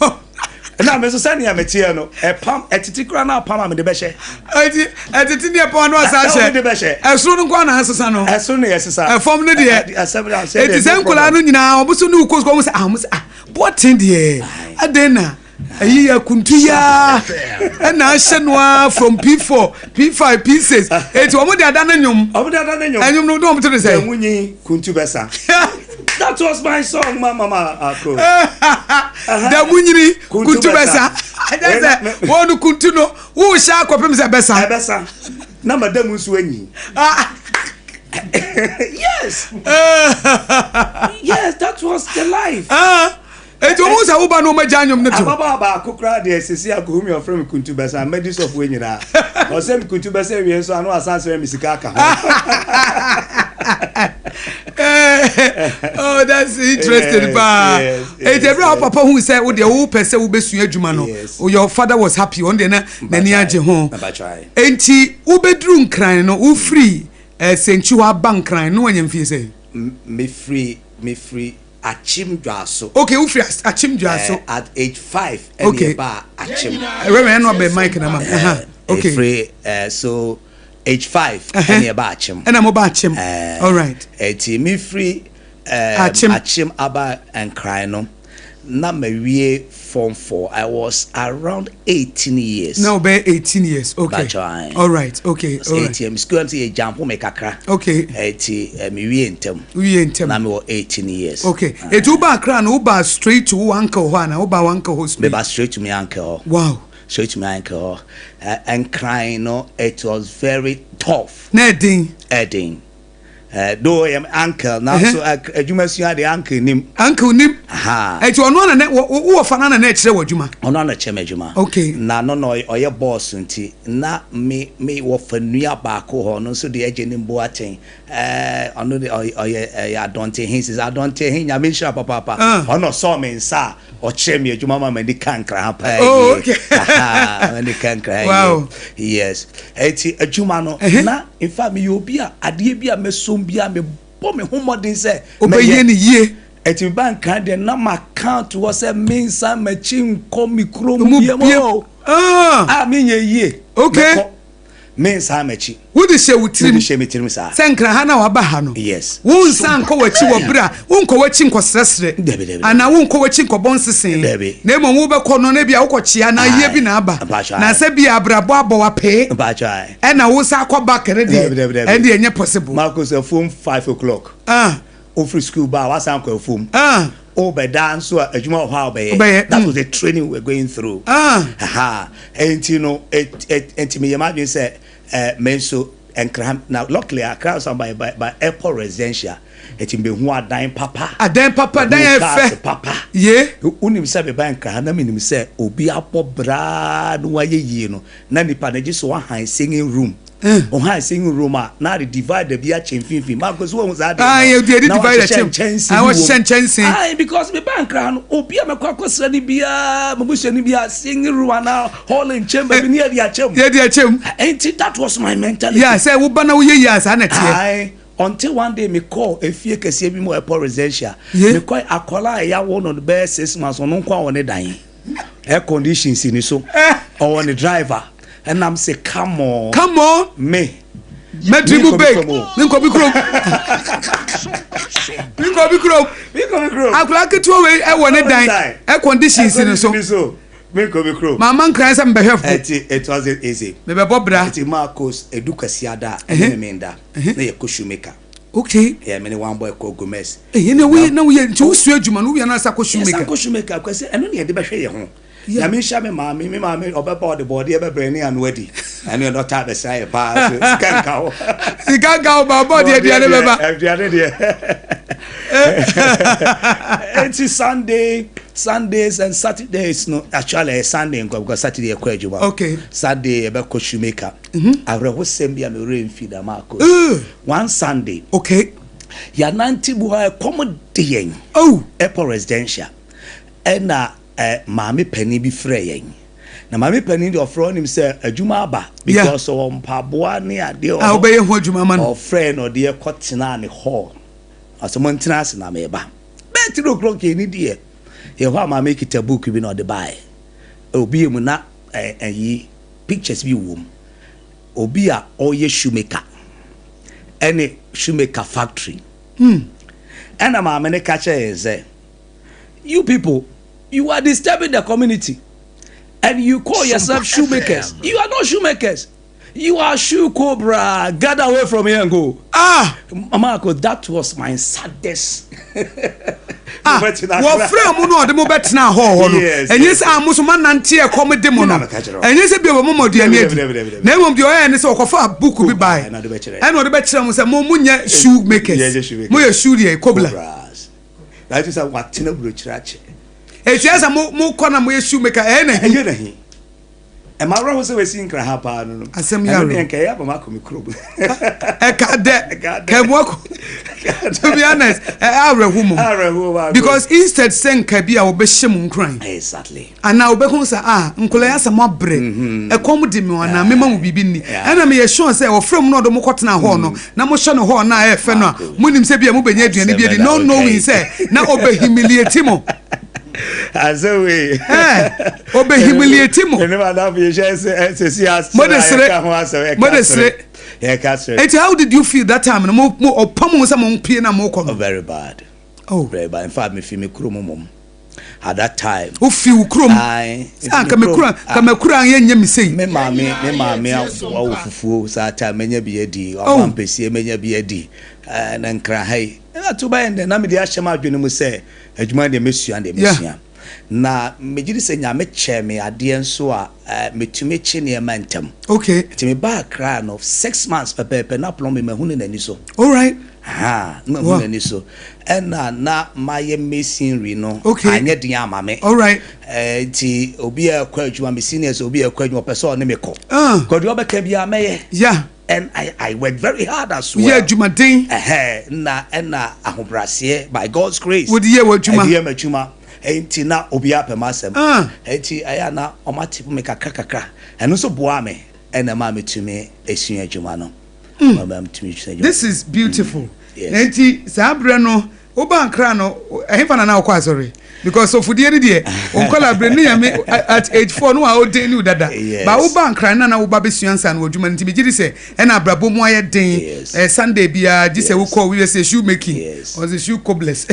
S2: Na me nso sɛnea meteɛ no, ɛpam ɛtete kura na apam a mede bɛhyɛ.
S1: Eti ɛtete ne ɛpam no asa
S2: Ɛ-
S1: hyɛ.
S2: wode bɛhyɛ.
S1: Ɛsoro no nko na asesa no.
S2: Ɛso ne yɛsesa.
S1: Ɛfam no deɛ.
S2: Asɛm na asɛm
S1: Eti sɛ nkwadaa no nyinaa ɔmo so ne wokɔ sukuu ɔmo sɛ ah ɔmo sɛ ah bɔten deɛ adan na ɛyi yɛ kuntu yaa ɛna ahyɛ no ara from P4 P5 P6 eti ɔmo de ada ne nwom
S2: Ɔmo de ada ne nwom.
S1: ɛnwom no de ɔmo to ne sɛ.
S2: Damunyi kuntu bɛsa. That was my song, ma mama ako.
S1: Damu nyini
S2: Kuntu
S1: kuntu bɛsa.
S2: bɛsa.
S1: Ɛdɛ sɛ wɔn no kuntu no wohyɛ akɔpem sɛ bɛsa.
S2: Ɛbɛsa. Na madam nso anyi.
S1: Ah.
S2: Yes. Yes, that was the life.
S1: Ah. Eti ɔmo sɛ woba na ɔmo agya nwom no to.
S2: Ababaawa baako koraa deɛ sisi akohu mi ɔfrɛ mi kuntu bɛsa mɛdi sɔfo nyinaa. Ɔsɛ mi kuntu bɛsa wie nso ano asan srɛ mi sika aka ho.
S1: Oh, that's interesting
S2: Yes,
S1: paa.
S2: yes,
S1: Eti ebere a wo
S2: yes.
S1: papa hu sɛ wo deɛ wo pɛ sɛ wobɛsua adwuma no,
S2: Yes.
S1: your father was happy, ɔno deɛ na n'ani agye ho.
S2: Mbatwae.
S1: Enti wobɛduru Nkran no, wofiri eh, Sɛnkyi hɔ aba Nkran no wanya mfie sɛ?
S2: Mefiri Akyem Dwaso.
S1: Okay, wofiri Akyem Dwaso.
S2: At age 5 ɛna
S1: Okay.
S2: yɛbaa Akyem.
S1: Reverend ɛna ɔbɛn mic na ma. Aha, okay.
S2: Efiri so age 5 ɛna yɛbaa Akyem.
S1: Ɛna mo ba Akyem. All right.
S2: Eti mefiri
S1: Akyem.
S2: Akyem aba Nkran no na mawie form 4. I was around 18 years.
S1: Na ɔbɛyɛ 18 years. Okay.
S2: Batwae.
S1: All right. Okay. All right.
S2: 18 school am sɛ yɛ jump me kakra.
S1: Okay.
S2: Eti mewie ntɛm.
S1: Wowie ntɛm.
S2: Na mewɔ 18 years.
S1: Okay. Eti woba Accra no woba straight to wo uncle hɔ ana woba wo uncle hɔ straight?
S2: Meba straight to me uncle hɔ.
S1: Wow.
S2: Straight to my uncle hɔ. Nkran no it was very tough.
S1: Na ɛden.
S2: Ɛden. Though yɛ uncle na so adwuma sua de uncle nim.
S1: Uncle nim.
S2: Aha.
S1: Eti ɔno ana na wo wo wɔfa no ana na ɛkyerɛ wɔ adwuma.
S2: Ɔno ana kyerɛ me adwuma.
S1: Okay.
S2: Na no na ɔyɛ boss nti na me me wɔfa nua baako hɔ ɔno nso de agye ne mbo aten. Ɔno de ɔyɛ ɛyɛ adɔnte he sisi adɔnte he nyame nhyira papaapa.
S1: Ah.
S2: Ɔno ɔsɔɔ me nsa a ɔkyerɛ me adwuma ma m'ani ka nkra ha paa
S1: Oh,
S2: yie.
S1: okay.
S2: Aha, m'ani ka nkra ha
S1: Wow.
S2: yie. Yes. Eti adwuma no na in fact meyɛ obi a adeɛ bi a mɛsom bi a mebɔ me ho mmɔden sɛ
S1: Wobɛyɛ ne yie.
S2: Eti me ba nkran deɛ na maka to hɔ sɛ mensan m'akyi nkɔ me kurom
S1: Mu
S2: biam
S1: biem.
S2: o.
S1: Ah.
S2: A menyɛ yie.
S1: Okay.
S2: Mɛkɔ. Mensan m'akyi.
S1: Wode hyɛ wo tirim.
S2: Mede hyɛ me tirim saa.
S1: Sɛ nkran ha na waba ha no.
S2: Yes.
S1: Wonsan nkɔ w'akyi wɔ bere a wonkɔ w'akyi nkɔsrɛsrɛ.
S2: Dabi, dabi, dabi.
S1: Anaa wonkɔ w'akyi nkɔbɔ nsesee.
S2: Dabi.
S1: Na mmom wobɛkɔ no na ebia wokɔkyea anaa yie bi na aba.
S2: Mpakyɛ
S1: Na
S2: ae.
S1: sɛ bia abrabɔ abɔ w'apee.
S2: Mpakyɛ ae.
S1: Ɛna wo san akɔ back no deɛ.
S2: Dabi, dabi, dabi.
S1: Ɛnde ɛnyɛ possible.
S2: Marcus afuom 5 o'clock.
S1: Ah.
S2: Ofiri school ba a wasan akɔ afuom.
S1: Ah.
S2: Obɛda nso a adwuma wɔ hɔ a wobɛyɛ.
S1: Wobɛyɛ,
S2: That was the training we were going through.
S1: Ah.
S2: Aha. Enti no, enti meyɛ m'adwene sɛ me nso Nkran na luckily Accra nso by airport residential. Enti mehu adan papa.
S1: Adan papa, dan
S2: Mehu
S1: yɛ
S2: cars
S1: fɛ.
S2: papa.
S1: Ye.
S2: Wonim sɛ meba Nkran ha na menim sɛ obi abɔ braa na wayɛ yie no na nipa no gye so wahan singing room. Ɔhan singing room a na ade divider bi akyɛ mfimfini. Marco so wɔn saa
S1: Ah,
S2: adeɛ
S1: yɛ
S2: no.
S1: de
S2: Na
S1: divider
S2: wɔahyehyɛ
S1: kyɛm.
S2: nkyɛnse
S1: Ah,
S2: bi
S1: wɔhyehyɛ
S2: wɔ mu.
S1: nkyɛnse.
S2: Aye, because me ba nkra no, obi a mɛkɔ akɔsra no biara, mabusuani biara, singing room anaa hall and chamber bi ne yɛde akyɛ mu.
S1: Yɛde akyɛ mu.
S2: Enti that was my mentality.
S1: Yeah, sɛ woba na woyɛ yie a saa na ɛteɛ.
S2: Aye, until one day me kɔɔ efie kɛseɛ bi mu wɔ Airport Residential.
S1: Ye.
S2: Me kɔe akwadaa a yɛawo no bɛyɛ 6 months, ɔno nko a wɔ ne dan. Air condition si ne so. Ɔwɔ ne driver. Ɛnam sɛ come on.
S1: Come on.
S2: Me.
S1: Mɛtiri mu
S2: Menkɔ bi
S1: bake.
S2: kurom o.
S1: Menkɔ bi kurom. Menkɔ bi kurom.
S2: Menkɔ bi kurom.
S1: Akwadaa ketewa wei ɛwɔ ne
S2: Ɛwɔ ne
S1: dan.
S2: dan.
S1: Air condition si ne so.
S2: Air condition si so. Menkɔ bi kurom.
S1: Mama nkran sɛ mbɛhwɛ fo.
S2: Ɛti it wasn't easy.
S1: Mebɛbɔ bra.
S2: Ɛti Marcos edu Kwasiada ɛne me menda na yɛ kɔ shoemaker. Yɛ me ne one boy kɔ Gomez.
S1: Ɛyɛ na woyɛ na woyɛ nti wosua adwuma no wowia na asa kɔ shoemaker.
S2: Yɛsan kɔ shoemaker kwasi ɛno ne yɛde bɛhwɛ yɛn ho. Nyame nhyira me maame ɔbɛba ɔde bɔɔdeɛ bɛbrɛ ne ano adi. Ɛno yɛ dɔta abɛsra yɛ paa so sika nka ho.
S1: Sika nka ho ba bɔɔdeɛ aduane bɛba.
S2: Aduane deɛ. Eti Sundays and Saturdays no, actually ɛyɛ Sunday nkɔ because Saturday yɛkɔ adwuma. Sunday yɛbɛkɔ shoemaker. Awerɛhosɛm bi a me werɛ mfi da Marcos. One Sunday. Yɛanante bu hɔ a ɛkɔm de yɛn. Airport Residential. Ɛna maame panin bi frɛ yɛn. Na maame panin deɛ ɔfrɛ ɔnim sɛ adwuma aba. Because ɔwɔ mpaboa ne adeɛ wɔ
S1: A
S2: hɔ.
S1: wobɛyɛ ho adwuma ama no.
S2: Ɔfrɛ na ɔde yɛ kɔtena ne hall. Ɔsɛ mo ntena ase na meba. Bɛɛ 3 o'clock yɛ ni deɛ. Yɛ hɔ a maame kita book bi na ɔde baeɛ. Obi yɛ mu na ɛyi pictures bi wɔ mu. Obi a ɔyɛ shoemaker ɛne shoemaker factory. Ɛna maame ne ka kyerɛ yɛn sɛ, "You people, you are disturbing the community and you call yourself shoemakers. You are not shoemakers. You are shoe cobra. Get away from here and go." Marco, that was my saddest.
S1: Ah, wɔfrɛ mu no ɔde mo bɛtena hɔ hɔ no ɛnyɛ sɛ a mo so manante ɛkɔm de mo no ɛnyɛ sɛ bia wɔn mo aduane adi na mmom deɛ ɔyɛ ne sɛ ɔkɔfa book bi bae ɛna ɔde bɛkyerɛ mo sɛ mo mo nyɛ shoe makers, mo yɛ shoe deɛ cobbler.
S2: Na sɛ watena burokyerɛ akyɛ.
S1: Etua sɛ mo mo kɔ na mo yɛ shoe maker ɛyɛ na
S2: hi. Ɛyɛ na hi. Ɛma awerɛ ho sɛ wasi nkra ha paa no.
S1: Asɛm yɛ
S2: awerɛ. Ɛno deɛ nkɛyɛ ama makɔ me kurom.
S1: Ɛka dɛ kɛboa ko, to be honest, ɛ awerɛho mom.
S2: Awerɛho ma.
S1: Because instead sɛ nka bi a wɔbɛhyɛ mu nkuran anaa wobɛhu sɛ ah, nkɔla yɛ asɛm abrɛ, ɛkɔm de me anaa mema mo biribi nni, ɛna meyɛ sure sɛ wɔfrɛ mu no ɔde mo kɔtena hɔ no na mohyɛ no hɔ na ɛyɛ fɛ no a monim sɛ bia mobɛnya aduane bi adi, no knowing sɛ na ɔbɛ humiliate mo.
S2: Asɛ wei.
S1: Ɔbɛ humiliate mo.
S2: Ɛne madam yɛ hyɛ sɛ ɛsɛ si asɛ.
S1: Mo de sere.
S2: Yɛka ho asɛm ɛka
S1: Mo de sere.
S2: Yɛka sere.
S1: Eti how did you feel that time no mo ɔpam mo sɛ mo mpie na mo kɔ no?
S2: Oh, very bad.
S1: Oh.
S2: Very bad. In fact, me fi me kurom mom at that time.
S1: Wo fi wo kurom?
S2: Aye.
S1: Sɛ anka me kura ka me kura yɛ nyɛ me sei.
S2: Me maame awo fufuo saa time menya bi adi. Ɔmo ampesie menya bi adi. Ɛɛ na nkra ha yi. Ɛna to bɛyɛ ndɛ na me de ahyɛ m adwene mu sɛ adwuma deɛ mesua deɛ mesua. Na megye di sɛ Nyame kyɛ me adeɛ nso a metumi kye nneɛma ntɛm. Nti me ba Accra no 6 months pɛpɛɛpɛ na plumbing mahu ne n'ani so. Ha na mahu n'ani so. Ɛna na mayɛ masonry no. Anyɛ den ama me. Nti obi a ɛkɔ adwuma, me seniors, obi a ɛkɔ adwuma ɔpɛ sɛ ɔne me kɔ. Kɔdeɛ ɔbɛka biara mɛyɛ. And I worked very hard as well.
S1: Woyɛ adwumaden.
S2: Ɛhɛ na ɛna ahobraseɛ by God's grace.
S1: Wode yɛ w'adwuma.
S2: Ɛde yɛ m'adwuma. Nti na obiara pɛ m'asɛm. Nti ɛyɛ a na ɔmo ate me kakra kakra. Ɛno nso boa me ɛna ɛma metumi esua adwuma no. Ɛma metumi esua adwuma.
S1: This is beautiful.
S2: Yes.
S1: Na nti saa berɛ no woba Nkra no ɛhefa na na wokɔ asɔre? Because sɔfodie no deɛ nkɔla berɛ ne Nyame at age 4 no a ɔden ne wo dada. Ba woba Nkra no na na woba bɛsua nsa no wɔ adwuma no nti megye di sɛ ɛna abrabɔ mu ayɛ den. Sunday biara gye sɛ wokɔ woyɛ sɛ shoe making. Ɔsɛ shoe cobblers.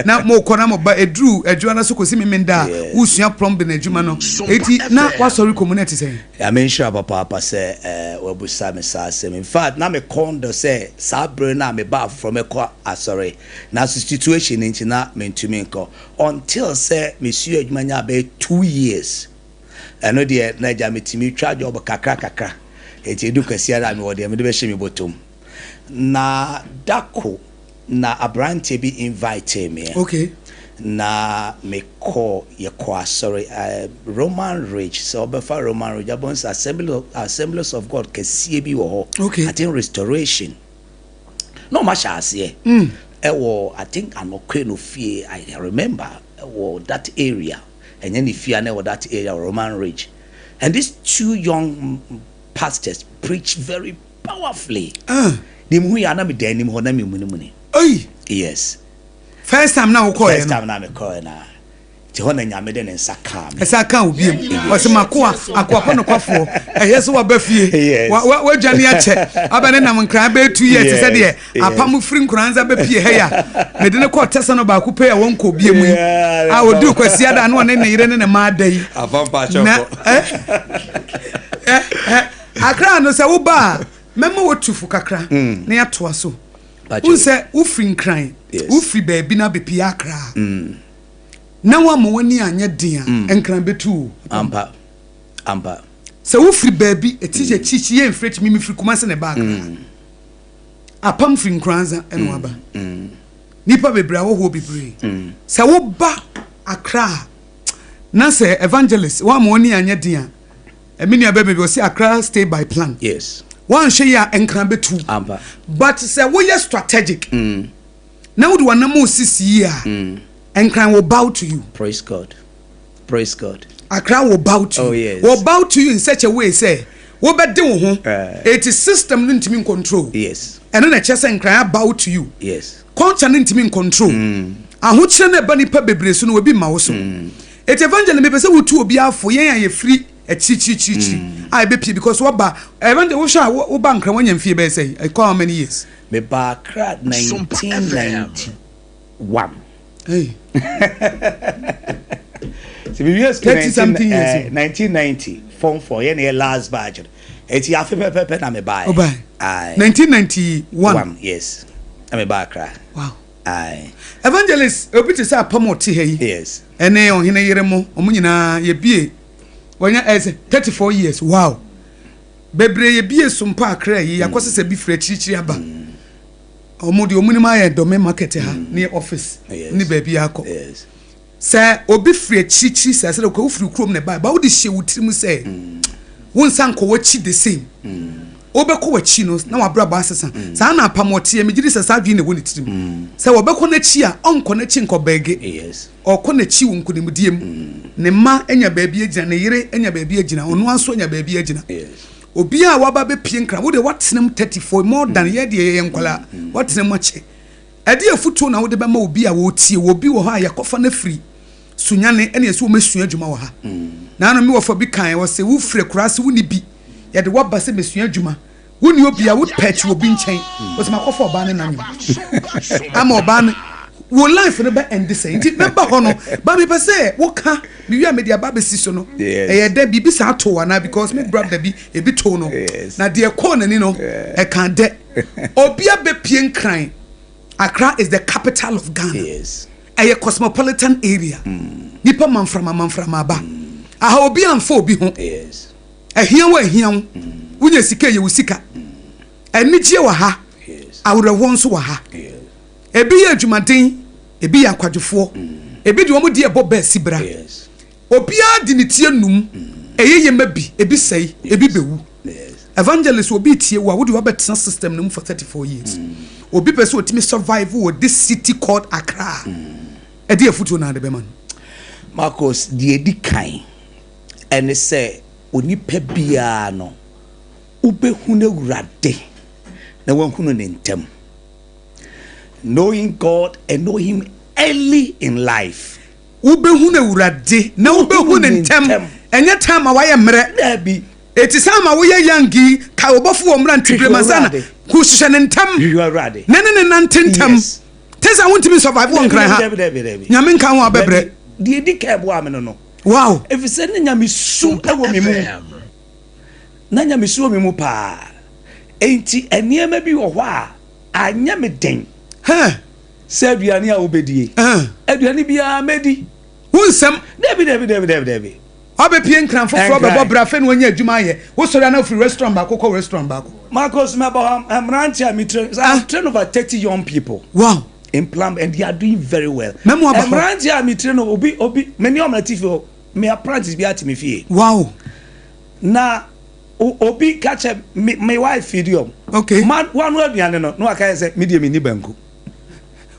S1: Na mokɔ na moba ɛduru adwuma no so kɔsi memenda a wosua plumbing adwuma no. Enti na woasɔre kɔ mu no ɛte sɛn?
S2: Nyame nhyira papaapa sɛ wabusa me saa asɛm. In fact, na me kɔn dɔ sɛ saa bere no a meba afoforɔ mɛkɔ asɔre. Nanso situation no nti na mentumi nkɔ. Until sɛ mesua adwuma nya bɛyɛ 2 years. Ɛno deɛ na agya metumi twa job kakra kakra. Enti edu Kwasiada a mewɔ deɛ mede bɛhyɛ me bɔtɔm. Na dako na aberanteɛ bi invite me. Na mekɔ yɛkɔ asɔre Roman Ridge. Sɛ ɔbɛfa Roman Ridge abɔn sɛ Assemblies of God kɛseɛ bi wɔ hɔ. I think Restoration na ɔmo ahyɛ aseɛ ɛwɔ, I think, Anɔkwe no fie. I remember ɛwɔ that area, ɛnyɛ ne fie na ɛwɔ that area, Roman Ridge, and these two young pastors preach very powerfully. Ne mu yɛ ana meda anim hɔ na memunimuni.
S1: Oyi.
S2: Yes.
S1: First time na wokɔɛ?
S2: First time na mekɔɛ na nti hɔ na Nyame de ne nsa kaa me.
S1: Ɛsɛ aka wo biem, ɔsɛ makoa, akoa pa nokwafoɔ, ɛyɛ sɛ waba fie. Wadwane akyɛ aba ne nam Nkran bɛyɛ 2 years te sɛ deɛ apam firi Nkoranza bɛpie ha yi a mede ne kɔɔ tɛsɛ no baako pɛ a wɔnkɔ bie mu yi a ɔduru Kwasiada na ɔne ne yere ne ne mma ada yi. Na Akra no sɛ woba a, mɛma watu fo kakra na yɛatoa so. Wohu sɛ wofiri Nkran, wofiri baabi no abɛpie Akra a, na woama w'ani anyɛ den a, Nkran bɛtu o.
S2: Ampa ampa.
S1: Sɛ wofiri baabi ɛti sɛ kyikyi yɛ mfiri akyi, mimi firi Kumase na ɛba Akra, apam firi Nkoranza ɛna waba, nipa bebree awɔhoɔ bebree. Sɛ woba Akra a, na sɛ evangelist woama w'ani anyɛ den a, ɛme nua bɛma bi ɔsi Akra stay by plan. Woanhwɛ yi a, Nkran bɛtu. But sɛ woyɛ strategic na wode w'anam osisi yi a, Nkran will bow to you.
S2: Praise God, praise God.
S1: Accra will bow to you. Will bow to you in such a way sɛ wobɛde wo ho eti system no ntumi ncontrol. Ɛno na ɛkyerɛ sɛ Nkran bow to you. Culture no ntumi ncontrol. Ahokyerɛ no ɛba nipa bebree so no, obi ma wo so. Eti evangelist, mepɛ sɛ wotu obi afo, yɛn a yɛfiri akyirikyirikyirikyiri a ɛbɛpie, because wɔba, evangelist, wohwɛ a woba Nkran wanya mfie bɛyɛ sɛ ɛkɔ how many years?
S2: Meba Accra 1991.
S1: Hey.
S2: So we were school
S1: 30 something years.
S2: 1990, form 4, yɛn yɛ last batch. Eti afe pɛpɛpɛ na me ba.
S1: Ɔba.
S2: Aye.
S1: 1991.
S2: One, yes. Na me ba Accra. Aye.
S1: Evangelist, obi te sɛ apam ɔte ha yi. Ɛne ɔhene yere mo, ɔmo nyinaa yɛbie. Wɔnya ɛsɛ 34 years. Wow. Bebree yɛbie so mpa Akra yi, yɛakɔ sɛ bi firi akyirikyiri aba. Ɔmo deɛ ɔmo nim ayɛ Dome market ha ne office ne baabi akɔ. Sɛ obi firi akyirikyiri sɛ sɛ wofiri kurom na ɛba, ba wode hyɛ wo tirim sɛ wo nsa nkɔ w'akyi the same. Wobɛkɔ w'akyi no na wabrabɔ asesa. Saa na apam ɔteɛ, megye di sɛ saa adwene na ɛwɔ ne tirim. Sɛ wɔbɛkɔ n'akyi a, ɔnkɔ n'akyi nkɔ bɛɛge. Ɔkɔ n'akyi wɔ nkonimdie mu. Ne mma anya baabi agyina, ne yere anya baabi agyina, ɔno ara nso anya baabi agyina. Obiara a waba bɛpie Nkran, wode watena mu 34 more than yɛ deɛ yɛyɛ nkwadaa, watena mu akyɛ. Ɛde afutuo na wode bɛma obi a wɔretie wɔ obi wɔ hɔ a yɛkɔfa no afiri Sunyane ɛne ɛsɛ wɔmɛsua adwuma wɔ ha. Naano me wɔfa bi kan wɔ sɛ wofiri akuraase, wonni bi, yɛde waba sɛ mɛsua adwuma, wonni obi a wopɛ akyi obi nkyɛn, wɔsɛ makɔfa ɔbaa ne nanyem ama ɔbaa no wo life no bɛ ɛnde sɛ nti mɛba hɔ no ba, mepɛ sɛ woka mewie a mede aba bɛsi so no. Ɛyɛ dɛ biribi saa to anaa? Because me brother bi ebi to no na deɛ ɛkɔɔ n'ani no ɛka dɛ obi abɛpie Nkran. Accra is the capital of Ghana. Ɛyɛ cosmopolitan area. Nipa manframa manframa aba aha, obi amfa obi ho. Ɛhia wo, ɛhia wo, wonya sika, ɛyɛ wo sika. Anigyeɛ wɔ ha, awerɛhoɔ nso wɔ ha. Ebi yɛ adwumaden, ebi yɛ akwadwofoɔ, ebi de wɔn de ɛbɔ bɛɛ si bra. Obiara de ne tie num ɛyɛ yɛ ma bi, ebi sɛe, ebi bɛwu. Evangelist, obi tie wo a wode wabɛtena system no mu for 34 years, obi pɛ sɛ otumi survive wɔ this city called Accra, ɛde afutuo na ade bɛma no?
S2: Marcus, deɛ edi kan ɛne sɛ onipa biara no, wobɛhunu Awurade na wahunu ne ntam. Knowing God and know him early in life.
S1: Wobɛhunu Awurade na wobɛhu ne ntɛm, ɛnyɛ time a wayɛ mmerɛ.
S2: Daabi.
S1: Ɛti sɛ ama woyɛ young yi, ka wobɔfo wɔ mmerantebere ma sana
S2: Awurade.
S1: ko hyehyɛ ne ntɛm
S2: Hwehwɛ Awurade.
S1: Na ne ne nante ntɛm. Te sɛ wontumi survive wɔ Nkran ha.
S2: Dabi, dabi, dabi.
S1: Nyame nka ho a, bɛbrɛ.
S2: Dabi. Deɛ edi kan boa me no, ɛfiri sɛ ne Nyamesu wɔ me mu, na Nyamesu wɔ me mu paa, enti nneɛma bi wɔ hɔ a anyɛ me den sɛ aduane a wobɛdie, aduane biara mɛdi.
S1: Wo nsɛm.
S2: Dabi, dabi, dabi, dabi, dabi.
S1: Wabɛpie Nkran foforɔ,
S2: Nkran.
S1: Bɛbɔ bra afei na wanya adwuma ayɛ, wosɔre ana wofiri restaurant baako kɔ restaurant baako.
S2: Marcus, mɛbɔ hɔ mmeranteɛ a metrain. I train over 30 young people. In plum and they are doing very well.
S1: Mɛmo aba hɔ.
S2: Mmeranteɛ a metire no obi obi me ne ɔmo na ti fi hɔ me apprentice bi ate me fie.
S1: Wow.
S2: Na obi ka kyɛ me me wife fidi ɔmo.
S1: Okay.
S2: Ma wano aduane no na waka yɛ sɛ me deɛ me ni banku.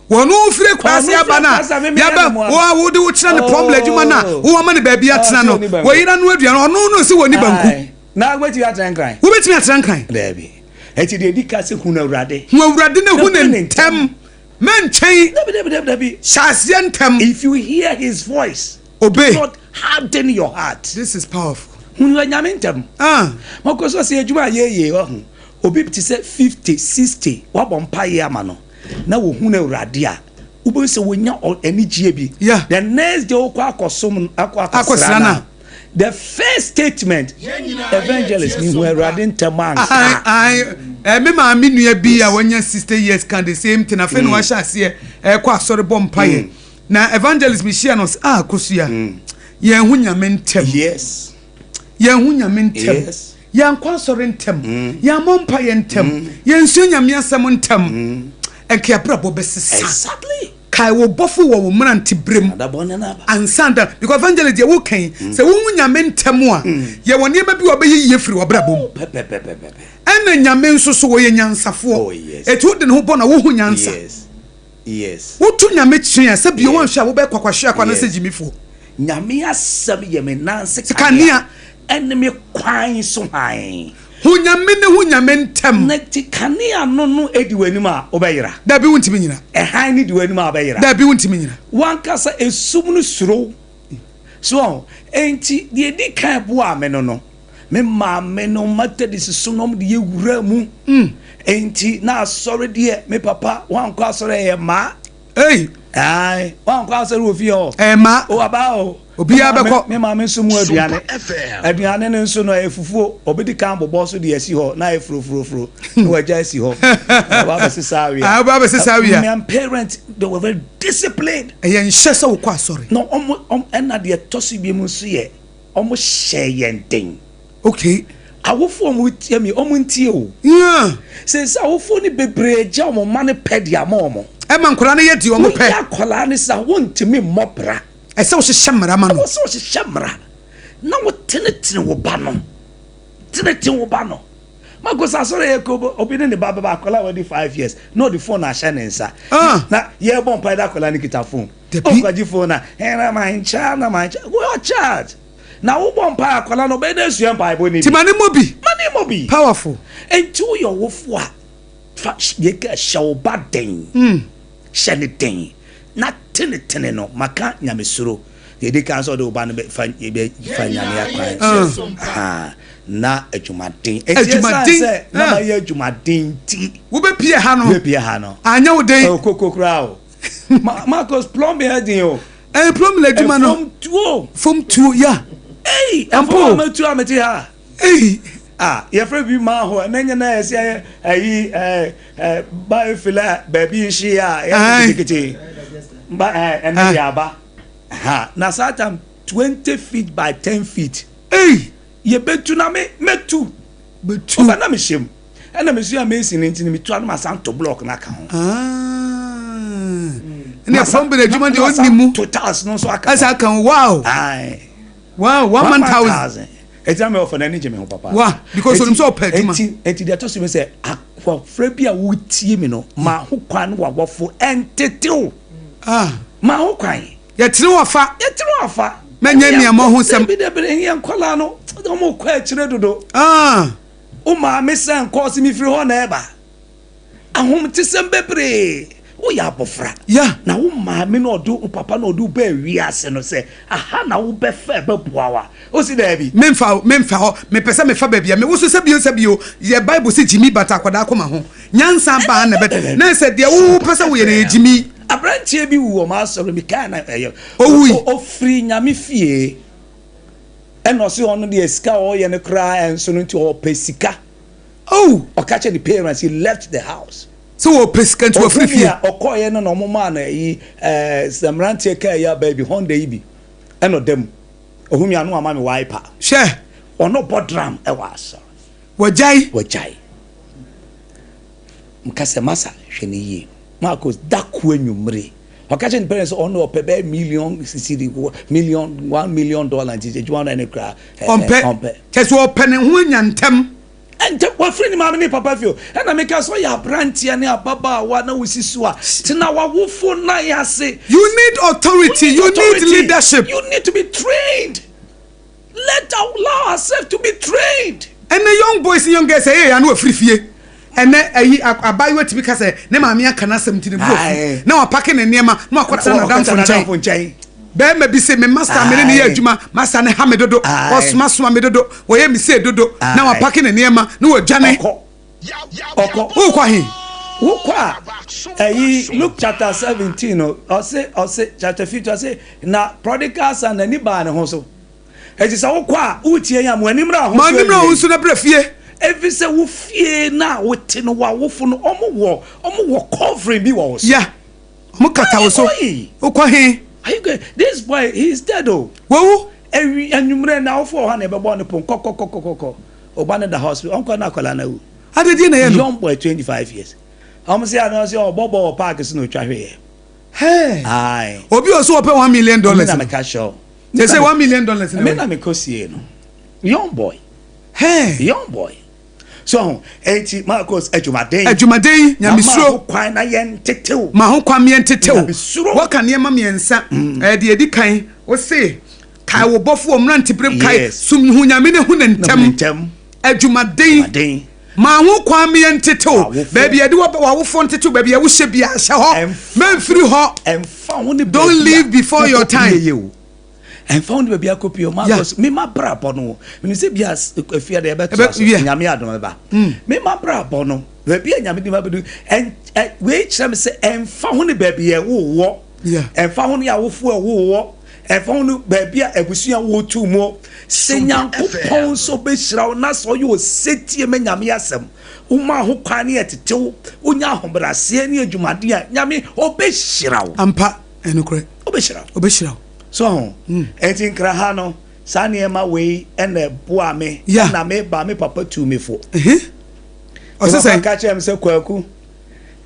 S1: Wɔn firi kwase aba na yaba wɔn wode wo kyerɛ ne plumber adwuma na wɔn ama ne baabi atena no wɔyera no aduane ɔno no si wɔ ni banku.
S2: Na wobɛtumi atena nkran.
S1: Wobɛtumi atena nkran.
S2: Daabi. Eti deɛ edi ka sɛ hu na awurade.
S1: Hu awurade na hu ne ntɛm. Mɛnkyɛn.
S2: Dabi dabi dabi dabi.
S1: Hyɛ aseɛ ntɛm.
S2: If you hear his voice.
S1: Obey.
S2: Do not harden your heart.
S1: This is powerful.
S2: Hu nyame ntɛm.
S1: Ah.
S2: Mɔkɔ so sɛ adwuma a yɛyɛ ɔho. Obi te sɛ 50, 60 wabɔ mpaeɛ ama no na wɔhu no awurade a wobɛhu sɛ wɔnya anigyeɛ bi.
S1: Yeah.
S2: The next day wokɔ akɔsom akɔ akɔsra no. The first statement evangelist mi hu awurade ntɛm anka.
S1: Ayi me maame nua bi a wanya 60 years kan the same thing afei na wahyɛ aseɛ ɛkɔ asɔre bɔ mpaeɛ na evangelist mi hyia no ɔsɛ ah kosua yɛn ho nyame ntɛm.
S2: Yes.
S1: Yɛn ho nyame ntɛm.
S2: Yes.
S1: Yɛn kɔ asɔre ntɛm. Yɛn amɔ mpaeɛ ntɛm. Yɛn nsua nyame asɛm ntɛm. Ɛnka abrabɔ bɛsesa.
S2: Exactly.
S1: Kae wo bɔfo wɔ wo mmerante berem ansa da because evangelist deɛ woka yi sɛ wohu nyame ntɛm a yɛwɔ nneɛma bi a ɔbɛyɛ yie firi w'abrabɔ mu ɛna nyame nso so wɔyɛ nyansafoɔ ɛti wode ne ho bɔ na wohu nyansa woto nyame kyerɛ a sɛ bio wanhwɛ a wobɛyɛ kwakwahwe akwa no sɛ gyimifoɔ.
S2: Nyame asɛm yɛ me nan se kanea ɛne me kwan so hann.
S1: Hu Nyame ne hu Nyame ntɛm.
S2: Na ti kanea no no di w'anim a, wobɛyera.
S1: Dabi, wontumi nyina.
S2: Ɛhan no di w'anim a, wobɛyera.
S1: Dabi, wontumi nyina.
S2: W'ankasa esum no suro wo. So wɔn? Enti deɛ edi kan boaa me no no, me maame no Methodist som na wɔde yɛ wuraa mu. Enti na asɔre deɛ, me papa wankɔ asɔre ɛyɛ mmaa.
S1: Ei!
S2: Ae, wankɔ asɔre wɔ fie hɔ.
S1: Ɛyɛ mmaa.
S2: O aba o.
S1: Obiara bɛkɔ.
S2: Me maame nso mu aduane. Aduane no nso no ɛyɛ fufuo. Ɔbɛdi kan bobɔ so de asi hɔ na ayɛ furofurofuro na wagya asi hɔ. Ɔba abɛsesa awia.
S1: Ɔba abɛsesa awia.
S2: My parents they were very disciplined.
S1: Ɛyɛ nhyɛ sɛ wokɔ asɔre.
S2: Na ɔmo ɔmo ɛna deɛ ɛtɔ so biom nso yɛ ɔmo hyɛ yɛn den.
S1: Okay.
S2: Awofo a ɔmo tie mi ɔmo ntie o.
S1: Yeah.
S2: Sɛ awofo no bebree gya ɔmo mma no pɛ de ama ɔmo.
S1: Ɛma nkwadaa no yɛ deɛ ɔmo pɛ.
S2: Woyɛ akwadaa no sa wontumi mmɔ bra.
S1: Ɛsɛ wohyehyɛ mmara ma no.
S2: Ɛwɔ sɛ wohyehyɛ mmara na wotenetene wo ba no. Tenetene wo ba no. Mako sɛ asɔre yɛ kɔ obi ne ne ba bɛba akwadaa a wadi 5 years na ɔde phone ahyɛ ne nsa. Na yɛrebɔ mpae na akwadaa no kita phone. Ɔkɔgye phone na ɛna my child na my child. Your child. Na wobɔ mpae akwadaa no ɔbɛyɛ dɛ asua mpaebɔ no bi.
S1: Ti ma ne mmɔ bi.
S2: Ma ne mmɔ bi.
S1: Powerful.
S2: Enti woyɛ ɔwofo a fa yɛ hyɛ wo ba den. Hyɛ ne den. Na tenetene no maka nyamesuro deɛ ɛdi kan sɛ ɔde wo ba no fa fa nyame akwan so na adwumaden
S1: adwumaden
S2: sɛ na ma yɛ adwumaden ti
S1: wobɛpie ha no
S2: wobɛpie ha no
S1: anyɛ wo den
S2: koko koraa o Marcus plumbing ɛdin o
S1: ɛɛ plumbing adwuma no
S2: fom tuo
S1: fom tuo ya
S2: ɛyi ɛfom a mɛtu a mɛte ha
S1: ɛyi
S2: ah yɛfrɛ bi maa hɔ ɛnɛ nyɛ na yɛsɛ ɛyɛ ɛyi ɛɛ ɛɛ biofila baabi nhye a yɛ ketekete ba ɛɛ ɛnɛ yɛ aba ha na saa time 20 feet by 10 feet.
S1: Ɛyi
S2: yɛbɛtu na me mɛtu.
S1: Bɛtu
S2: ɔba na mehyɛ mu ɛna mesua mason nti no metu ano ma san to block na aka ho.
S1: Ɛnna plumbing adwuma deɛ ɔnni mu.
S2: To tiles no nso aka
S1: ho. Ɛsɛ aka ho wow.
S2: Aye.
S1: Wow, 1,000.
S2: Eti na mi ɔfɔ n'ani gye mi ho papa.
S1: Wa because onim sɛ ɔpɛ adwuma.
S2: Eti deɛ ɛtɔ so mi sɛ akɔfra bi a wotie mi no ma ho kwan wawɔfo ɛntetew.
S1: Ah.
S2: Ma ho kwan.
S1: Yɛtene wɔfa.
S2: Yɛtene wɔfa.
S1: Mɛnyɛ nneɛma ho sɛm.
S2: Dabi dabi yɛn nkɔla no wɔn kɔ akyire dodo.
S1: Ah.
S2: O maame sɛ nkɔɔsi mi firi hɔ na ɛba. Ahomtesɛm bebree woyɛ abɔfra.
S1: Ya.
S2: Na wo maame na ɔde wo papa na ɔde wo bɛɛ wiase no sɛ aha na wobɛfa ɛbɛboa wa o si daabi.
S1: Memfa memfa hɔ mepɛ sɛ mefa baabi a me woso sɛ bio sɛ bio yɛ Bible sɛ gyimi bata akwadaa kɔma ho nyansa baa na bɛ na sɛ deɛ wo pɛ sɛ woyɛ no yɛ gyimi.
S2: Aberanteɛ bi wu wɔ m'asɔre mi kaa na ɛyɛ.
S1: Owui.
S2: Ofiri nyame fie ɛna ɔsi ɔno deɛ sika a ɔyɛ no koraa ɛnso no nti ɔpɛ sika.
S1: Oh.
S2: Ɔka kyerɛ ne parents he left the house.
S1: Sɛ wɔpɛ sika nti wɔfiri fie.
S2: Ɔfiri ɔkɔɔyɛ no na ɔmo maa no ɛyi ɛɛ sɛ mmeranteɛ kaa yi aba bi Honda yi bi ɛna ɔda mu. Ohun mi ano ama mi wiper.
S1: Hwɛ.
S2: Ɔno bɔ drum ɛwɔ asɔre.
S1: Wɔgyae.
S2: Wɔgyae. Nka sɛ masa hwɛ ne yie. Marcus, da ko anwummere, ɔka kyerɛ ne parents sɛ ɔno ɔpɛ bɛyɛ million cedi, million, $1 million nti adwuma no ɛne koraa.
S1: Ɔmpɛ.
S2: Ɔmpɛ.
S1: Kyɛ sɛ ɔpɛ ne ho anya ntɛm.
S2: Ɛntɛm, wafiri ne maame ne papa fie o. Ɛna meka sɛ ɔyɛ aberanteɛ ne ababaawa na wosi so a, tena w'awofo nan ase.
S1: You need authority, you need
S2: authority.
S1: Leadership.
S2: You need to be trained. Let allow ourselves to be trained.
S1: Ɛnɛ young boys ne young girls, ɛyɛ yɛ ano afiri fie. Ɛnɛ ayi abaayewa tumi ka sɛ ne maame aka n'asɛm nti ne bu afu na wapake ne nneɛma na wakɔtena n'adamfo nkyɛn.
S2: Nkyɛn.
S1: Bɛrima bi sɛ me master, me ne ne yɛ adwuma, master ne ha me dodo, ɔsomasoma me dodo, wɔyɛ me sei dodo, na wapake ne nneɛma na wadwane.
S2: Ɔkɔ. Ɔkɔ.
S1: Wokɔ he?
S2: Wokɔ a, ɛyi Luke chapter 17 no, ɔse chapter 50, ɔse na prodigal son n'ani baa ne ho so. Eti sɛ wokɔ a, wotie yɛn a, mo anim ra ho
S1: ma
S2: so
S1: anim na wo
S2: awie.
S1: Nso na brɛ fie.
S2: Efi sɛ wo fie na wote no, w'awofo no, ɔmo wɔ covering bi wɔ wo so.
S1: Ya ɔmo kata wo so.
S2: Where are you going?
S1: Wokɔ he?
S2: Are you going? This boy, he is dead o.
S1: Wawu.
S2: Ewi anwummerɛ na awofo wɔ hɔ na ɛbɛbɔ ne pon kɔkɔkɔkɔkɔ. Ɔba no da hospital, ɔnkɔ na akwadaa no awu.
S1: Adedie na ɛyɛ no?
S2: Young boy, 25 years. Ɔmo sɛ ano sɛ ɔbɔ bɔɔl wɔ park so na otwa hwee.
S1: Hey.
S2: Aye.
S1: Obi a ɔso ɔpɛ $1 million
S2: Me na
S1: no.
S2: meka kyerɛ.
S1: Kyɛ sɛ $1 million na
S2: Me na mekɔ sie no. Young boy.
S1: Hey.
S2: Young boy. So eti Marcus, adwumaden.
S1: Adwumaden.
S2: Na ma
S1: nyamesuro.
S2: ho kwan na yɛn tetew.
S1: Ma ho kwan meɛ ntetew.
S2: Nyamesuro.
S1: Wɔka nneɛma mmiɛnsa. Ɛɛ, deɛ ɛdi kan, wose kae wo bɔfo wɔ mmeranteberem, kae sum hu Nyame ne hu ne
S2: Na
S1: ntɛm.
S2: ntɛm.
S1: Adwumaden.
S2: Adwumaden.
S1: Ma ho kwan meɛ ntetew.
S2: Awofo.
S1: Baabi a yɛde w'awofoɔ ntetew, baabi a wohyɛ bia hyɛ hɔ. Mɛmfiri hɔ.
S2: Ɛmfa ho ne
S1: Don't
S2: baabi a
S1: leave before your
S2: wokɔ
S1: time.
S2: pie yɛ o. Ɛmfa ho ne baabi akɔ pie o. Marcus, me ma brabɔ no, menim sɛ bia afie de ɛbɛtoa so. Nyame adom ɛba. Me ma brabɔ no, baabi a Nyame de ma bɛdu, wei kyerɛ me sɛ ɛmfa ho ne baabi a ɛwowɔ, ɛmfa ho ne awofo a ɛwowɔ, ɛmfa ho ne baabi a abusua wotu mu, sɛ Nyankopɔn nso bɛhyira wo na sɛ ɔyɛ osetie ma Nyame asɛm, woma ho kwan ne ɛtetew, wonya ahobrɛaseɛ ne adwumaden a, Nyame ɔbɛhyira wo.
S1: Ampa, ɛnokorɛ.
S2: Ɔbɛhyira wo.
S1: Ɔbɛhyira wo.
S2: So ho enti nkra ha no, saa nneɛma wei ɛna ɛboa me. Ɛna meba, me papa tu me fo.
S1: Ɔsɛ
S2: Me papa
S1: sɛn?
S2: ka kyerɛ me sɛ, Kwaku,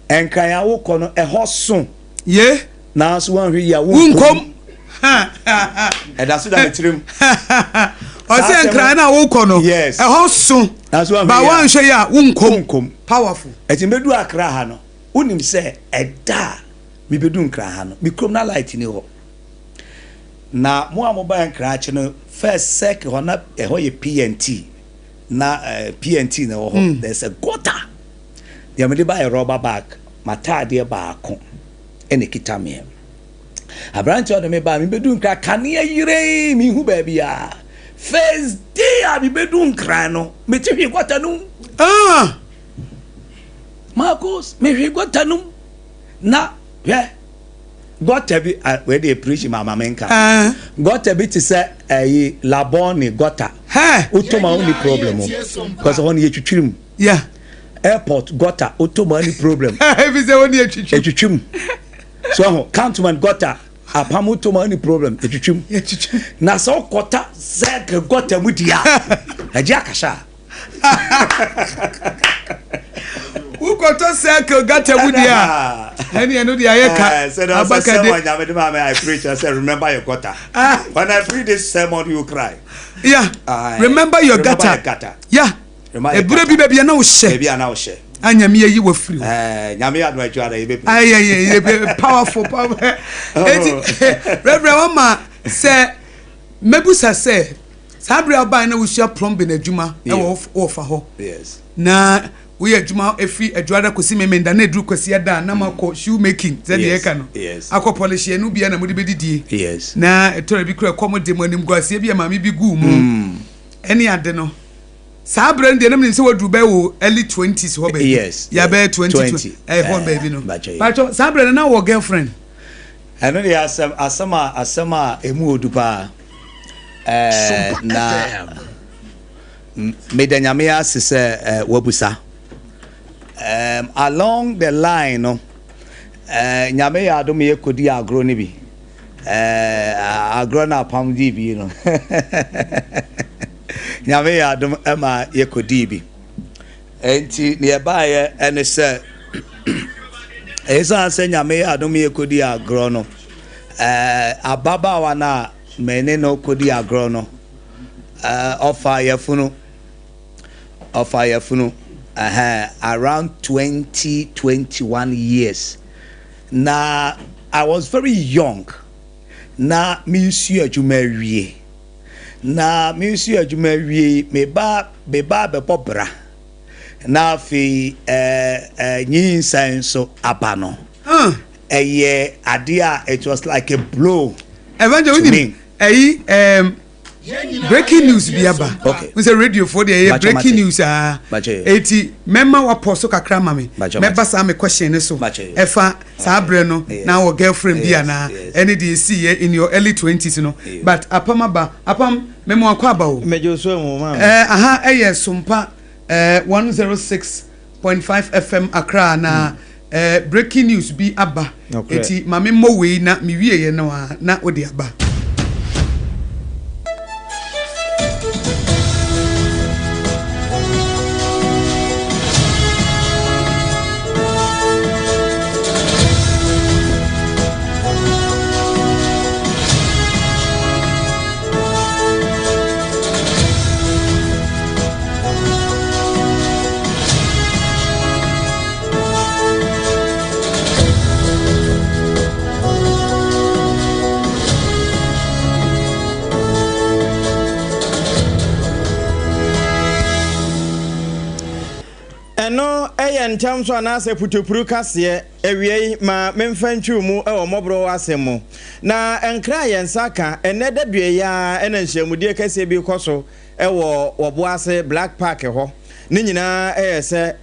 S2: Nkran a wokɔ no, ɛhɔ so.
S1: Ye.
S2: Nanso woanhwɛ yie a, wonkɔ mu.
S1: Wonkom.
S2: Ɛda so da me tirim.
S1: Ɔsɛ
S2: Saa asɛm
S1: Nkran no a wokɔ no, ɛhɔ so.
S2: Nanso woanhwɛ
S1: ba
S2: yie a,
S1: woanhwɛ yie a, wonkom.
S2: Wonkom.
S1: Powerful.
S2: Ɛti mɛdu Akra ha no, wonim sɛ ɛda a mebɛdu Nkran ha no, me kurom na light ni hɔ. Na mo a moba Nkran akyi no, first circle hɔ na ɛhɔ yɛ PNT. Na PNT na ɛwɔ hɔ. There's a gutter. Deɛ mede ba yɛ rubber bag, m'ataadeɛ baako ɛna ekita meɛ. Aberanteɛ a ɔde me baa, mebɛdu Nkran, kanea yeree, mehu baabi a. First day a mebɛdu Nkran no, mete hwee gutter no mu.
S1: Ah!
S2: Marcus, mehwee gutter no mu. Na hwɛ, gutter bi, ah, wei deɛ preach ma ama menka.
S1: Ah.
S2: Gutter bi te sɛ ɛyi Labone gutter.
S1: Hey.
S2: Wotɔ ma wonni problem o. Because hɔ no yɛtwitwiri mu. Airport gutter, wotɔ ma wonni problem.
S1: Ebi sɛ wɔn ni etwitwi.
S2: Ɛtwitwi mu. So ɛho, Cantonment gutter, apam, wotɔ ma wonni problem, ɛtwitwi mu.
S1: Yɛtwitwi.
S2: Na sɛ wokɔta sɛ gutter mu di a, ɛgye akasa a.
S1: Wokɔtɔ circle gutter mu deɛ a, ɛne ɛno deɛ ayɛ ka.
S2: Sɛ na sɛ sermon Nyame de ma me, I preach, I say, "Remember your gutter." When I preach this sermon, you cry.
S1: Yeah. Remember your
S2: Remember
S1: gutter.
S2: your gutter. Remember your
S1: Ebere bi
S2: gutter.
S1: baabi a na wohyɛ.
S2: Baabi a na wohyɛ.
S1: A Nyame ayi wafiri hɔ.
S2: Nyame adom atwa da yɛbɛpɛ.
S1: Ayɛyɛ powerful, powerful. Eti Reverend, wama sɛ mɛbusa sɛ saa bere a ɔbaa na wosua plumbing adwuma ɛwɔ wɔfa hɔ. Na woyɛ adwuma efi Adwuada kɔsi Memenda, na eduru Kwasi ada a na mo akɔ shoe making sɛdeɛ yɛka no. Akɔ polish, ɛno bia na mode bɛdidie. Na ɛtɔrɔ bi kura ɛkɔm de mo, animguaseɛ bi a maame bi guu mu ɛne ade no. Saa berɛ no deɛ, na menim sɛ waduru bɛyɛ wɔ early 20s hɔ baabi. Yɛ bɛyɛ 20 ɛhɔ baabi no. Patwɔ, saa berɛ no na wɔ girlfriend?
S2: Ɛno deɛ, asɛm a ɛmu odu paa. Na meda Nyame ase sɛ wabusa. Along the line no, Nyame yɛ adom, yɛkɔdi agorɔ no bi. Agorɔ no apam dii bi no, Nyame yɛ adom ma yɛkɔdii bi. Enti neɛ ɛbaeɛ ɛne sɛ Ɛsiane sɛ Nyame yɛ adom yɛkɔdi agorɔ no, ɛɛ ababaawa no a me ne no kɔdi agorɔ no, ɛɛ ɔfa yafunu, ɔfa yafunu, ɛhɛn, around 20, 21 years. Na I was very young, na meresua adwuma awie. Na meresua adwuma awie yi, meba, meba bɛbɔ bra. Na afei ɛɛ nyinsɛn nso aba no. Ɛyɛ adeɛ a it was like a blow
S1: to me. Ɛyi ɛɛm breaking news bi aba.
S2: Okay.
S1: N sɛ radio foɔ deɛ ɛyɛ breaking news aa. Eti mɛma wapɔ so kakra ma me. Mɛba saa me question ne so. Ɛfa saa berɛ no na wɔ girlfriend bi anaa ɛne deɛ ɛsii yɛ in your early twenties no. But apam aba. Apam mema wakɔ aba o.
S4: Mɛgye wo so ahu maame.
S1: Ɛɛ aha ɛyɛ Sompa ɛɛ 106.5 FM Accra na ɛɛ breaking news bi aba. Eti ma me mmɔ wei na me wie yɛ no a na wode aba.
S4: Ɛno yɛ ntɛm so anaasɛ putupuru kaseɛ. Awiei, ma memfa ntwiw mu wɔ mmɔborɔwa asɛm mu. Na nkra a yɛn nsa aka ɛnnɛ da dua yi ara na nhyiamudie kɛseɛ bi rekɔ so wɔ Wɔboase Black Park hɔ. Ne nyinaa yɛ sɛ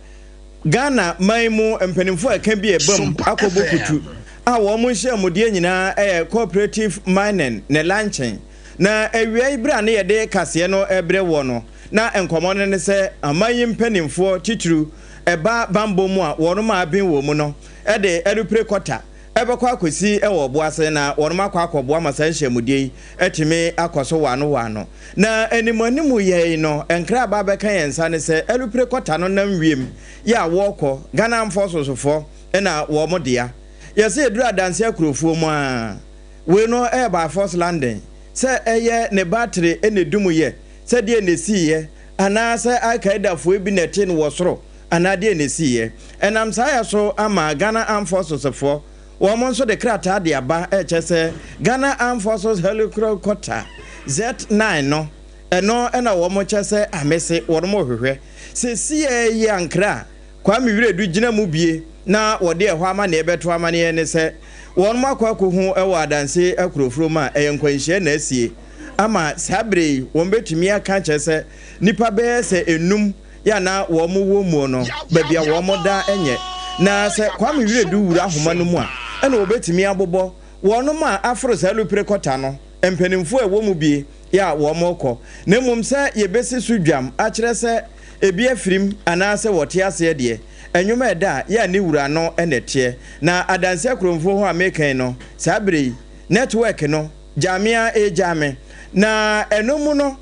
S4: Ghana man mu mpanimfoɔ a ɛka bi a ɛba mu akɔbɔ kutu a wɔn nhyiamudie nyinaa yɛ Cooperative Mining ne Lankyen. Na awiei berɛ a ne yɛde kaseɛ no rebrɛ woɔ no, na nkɔmmɔ no ne sɛ aman yi mpanimfoɔ titiriw ɛba bammɔ mu a wɔnom a aben wɔ mu no de alupre kɔta bɛkɔ akɔsi wɔ ɔbo ase na wɔnom akɔ akɔboa ma saa nhyiamudie yi atumi akɔ so wɔ ano wɔ ano. Na animuanimu yɛi no nkra aba abɛka yɛn nsa ne sɛ alupre kɔta no nam wiem yɛ a wɔɔkɔ, Ghana Armed Forces foɔ na wɔn dea. Yɛse ɛduru adanse akurofoɔ mu a, wei no ɛyɛ by force landing, sɛ ɛyɛ ne battery na ɛdum yɛ, sɛ deɛ na ɛsiiɛ, Anaa sɛ Al Qaeda foɔ bi na ɛtee no wɔ soro anaa deɛn na ɛsiiɛ. Ɛnam saa yɛ so ama Ghana Armed Forces foɔ, wɔn nso de krataa de aba ɛrekyɛ sɛ Ghana Armed Forces Helicrocopter Z9 no, ɛno na wɔn kyɛ sɛ amese wɔn rehwehwɛ. Sesiɛ yi ankra a Kwame Wiredu gyina mu bie na wɔde ɛhɔ amaneɛ bɛto amaneɛ ne sɛ wɔn akɔ akɔhu wɔ Adanse akurofrom a ɛyɛ nkwanhyia na asie ama saa berɛ yi wɔbɛtumi aka akyerɛ sɛ nnipa bɛyɛ sɛ nnum yɛ a na wɔn wɔ muo no baabi a wɔn da nyɛ. Na sɛ Kwame Wiredu wura ahoma no mu a ɛna wɔbɛtumi abobɔ wɔnom a aforo saa lupere kɔta no mpanimfoɔ a ɛwɔ mu bie yɛ a wɔn rekɔ. Na mmom sɛ yɛbɛsi so dwam akyerɛ sɛ ebi afirim anaa sɛ wɔte aseɛ deɛ, nnwom a ɛda a yɛ a ne wura no na ɛteɛ. Na Adanse Akuromfoɔ ho a mereka yi no, saa berɛ yi, network no gyaa me ara ɛregyaa me. Na ɛno mu no,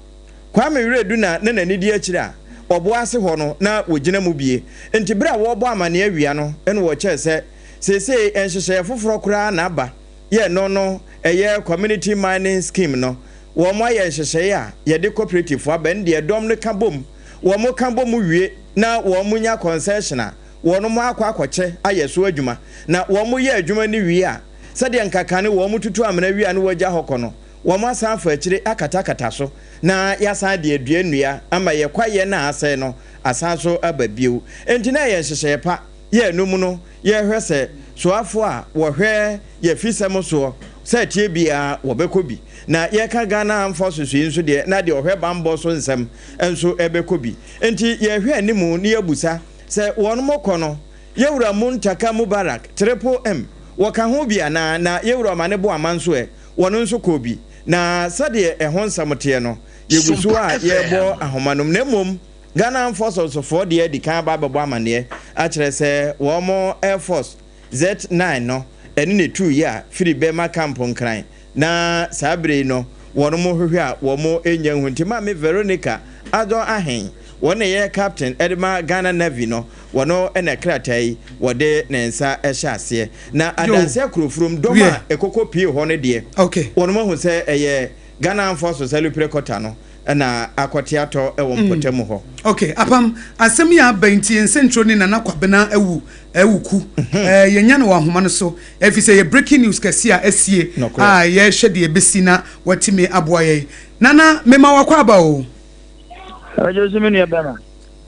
S4: Kwame Wiredu na na n'ani di akyire a ɔboa ase hɔ no na wɔgyina mu bie. Nti berɛ a wɔrebɔ amaneɛ awia no na wɔkyɛɛ sɛ seesei nhyehyɛeɛ foforɔ koraa na aba yɛ ɛno no ɛyɛ Community Mining Scheme no. Wɔn ayɛ nhyehyɛeɛ a yɛde cooperative foɔ aba ɛno deɛ dɔm no ka bom. Wɔn ka bom wie na wɔn nya concession a wɔn akɔ akɔkyɛ ayɛ so adwuma. Na wɔn yɛ adwuma no wie a, Sɛdeɛ nka kane wɔtutu amena wie a na wɔagya hɔ kɔ no, wɔasan afa akyire akatakata so na yɛasan de adua nnua ama yɛn kwaeɛ no a asɛe no asan so aba bio. Enti na ɛyɛ nhyehyɛeɛ pa. Yɛ ɛno mu no, yɛrehwɛ sɛ soafoɔ a wɔhwɛ yɛn afisɛm soɔ sɛ ɛteɛ biara wɔbɛkɔ bi. Na yɛreka Ghana Armed Forces yi nso deɛ, na deɛ ɔhwɛ bammɔ so nsɛm nso bɛkɔ bi. Enti yɛrehwɛ anim na yɛabusa sɛ wɔn kɔ no, Yewura Muntaka Mubarak, Triple M, wɔka ho bi anaa? Na Yewura Omane Boamah nso ɛ? Wɔno nso kɔɔ bi. Na sɛdeɛ ɛho nsɛm teɛ no, yɛgu so a yɛrebɔ ahoma no mu. Na mmom Ghana Armed Forces foɔ deɛ adi kan aba abɛbɔ amaneɛ akyerɛ sɛ wɔn Air Force Z-9 no, ɛno na ɛtuiɛ a firi Burma Camp Nkran. Na saa berɛ yi no, wɔnom hwehwɛ a wɔn nnya nhu. Nti Maame Veronica Ador Ahen. wɔn na ɛyɛ Captain de ma Ghana Navy no, wɔno na krataa yi wɔde ne nsa hyɛ aseɛ. Na adanse akurofurom dɔm a ɛkɔkɔ pie hɔ no deɛ, wɔnom ahu sɛ ɛyɛ Ghana Armed Forces Helicopter no na akɔte atɔ wɔ mpɔtam hɔ.
S1: Ok, Apam, asɛm yi a aba yi nti yɛn nsɛnkyerɛwni Nana Kwabena awu Awuku, yɛnya no wɔ ahoma no so efisɛ ɛyɛ breaking news kɛse a asie a yɛrehwɛ deɛ ɛbɛsi na watumi aboa yɛn. Nana, mema wo akwaaba o.
S5: Ɔgye so me nua bɛma.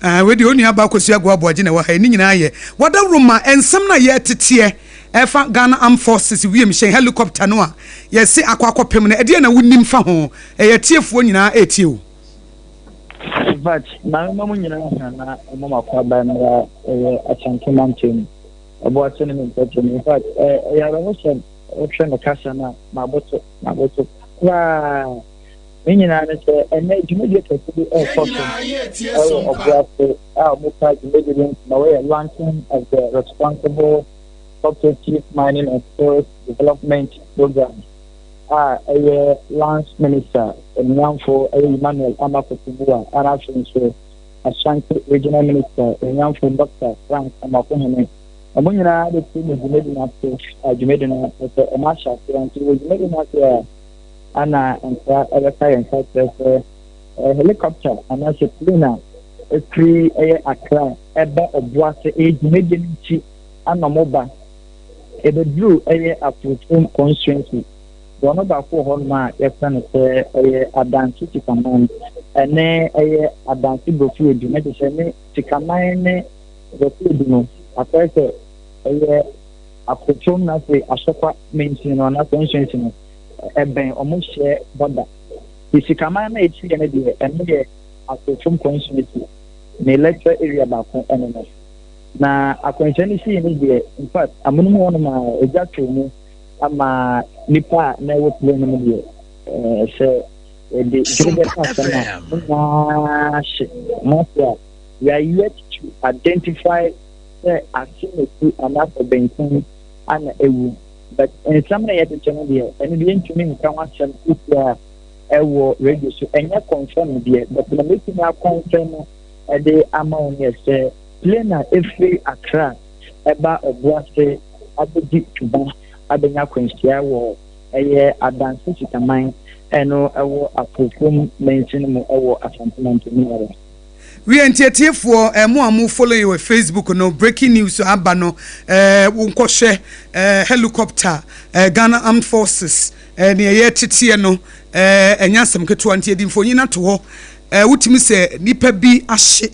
S1: Ah, wei deɛ onua baa Kosua Aguaa Aboagye na ɛwɔ ha yi, ne nyinaa yɛ wadawuroma nsɛm no a yɛreteteɛ ɛfa Ghana Armed Forces wiemhyɛn helicopter no a yɛse akɔ akɔpem no, ɛdeɛn na wonim fa ho? Ɛyɛ atiefoɔ nyinaa ɛretie o.
S5: In fact, maame ma mo nyinaa ha na ɛma mo akwaaba mmra ɛyɛ Asante mantam Ɔboase ne me mpɔtam. In fact, ɛyɛ awerɛhosɛm wohwɛ me kasa no a maboto maboto koraa. Ne nyinaa ne sɛ ɛnɛ dwumadie kɛse bi ɛrekɔ so ɛwɔ Ɔboase a wɔka dwumadie bi na wɔyɛ launching of the responsible cooperative mining and skills development program a ɛyɛ lands minister onuamfo ɛyɛ Emmanuel Armah-Kofi Buah ɛna afei nso Ashanti regional minister onuamfo Dr. Frank Amoakohene wɔn nyinaa de ti mu dwumadi no ase a dwumadi no sɛ wɔn ahyɛ aseɛ nti wɔ dwumadi no ase a ana nkra ɛbɛka yɛn nsa kyerɛ sɛ helicopter anaasɛ plane a ɛfiri ɛyɛ Accra ɛba Ɔboase ɛyɛ dwumadie no nti ana ɔmo ba ɛbɛduru ɛyɛ Afurufurum constituency borɔno baako wɔ hɔnom a yɛfrɛ no sɛ ɛyɛ Adanse Sikaman ɛne ɛyɛ Adanse Brofuedu na kyerɛ sɛ ne Sikaman ne Brofuedu no akɔyɛ sɛ ɛyɛ Afurufurum na afei Asɔkwa mansin no anaa constituency no ɛbɛn ɔmo hyɛ bɔda. Te Sikaman na ɛsi yɛ no deɛ ɛno yɛ Afurufurum constituency ne electoral area baako ɛno no. Na akwanhyia no sii no deɛ in fact amonom hɔ nom a egya too mu ama nipa a na ɛwɔ plane no mu deɛ ɛɛ sɛ yɛde dwene bɛka asɛm a ne nyinaa hye mo ase a we are yet to identify sɛ ase na etu anaasɛ bɛnten ana ewu but nsɛm na yɛtete no deɛ ɛno deɛ yɛntumi nka ho asɛm sisi a ɛwɔ radio so ɛnyɛ confirm deɛ but na mɛtumi akɔnfɛm no ɛde ama wɔn yɛ sɛ plane a ɛfiri Accra ɛba Obuasi abɛdi dwuma abɛnya akwanhyia wɔ ɛyɛ Adanse Sikaman ɛno ɛwɔ Apurofuom mansin mu ɛwɔ Asante mantamu ara.
S1: Wiɛ nti atiefoɔ eh, mo a mo follow yɛ wɔ Facebook no breaking news aba no eh, wo nkɔhwɛ eh, helicopter eh, Ghana Armed Forces eh, nea ɛyɛ teteɛ no eh, ɛnyɛ asɛm ketewa nti yɛde mfonyin ato hɔ eh, wotumi sɛ nipa bi ahye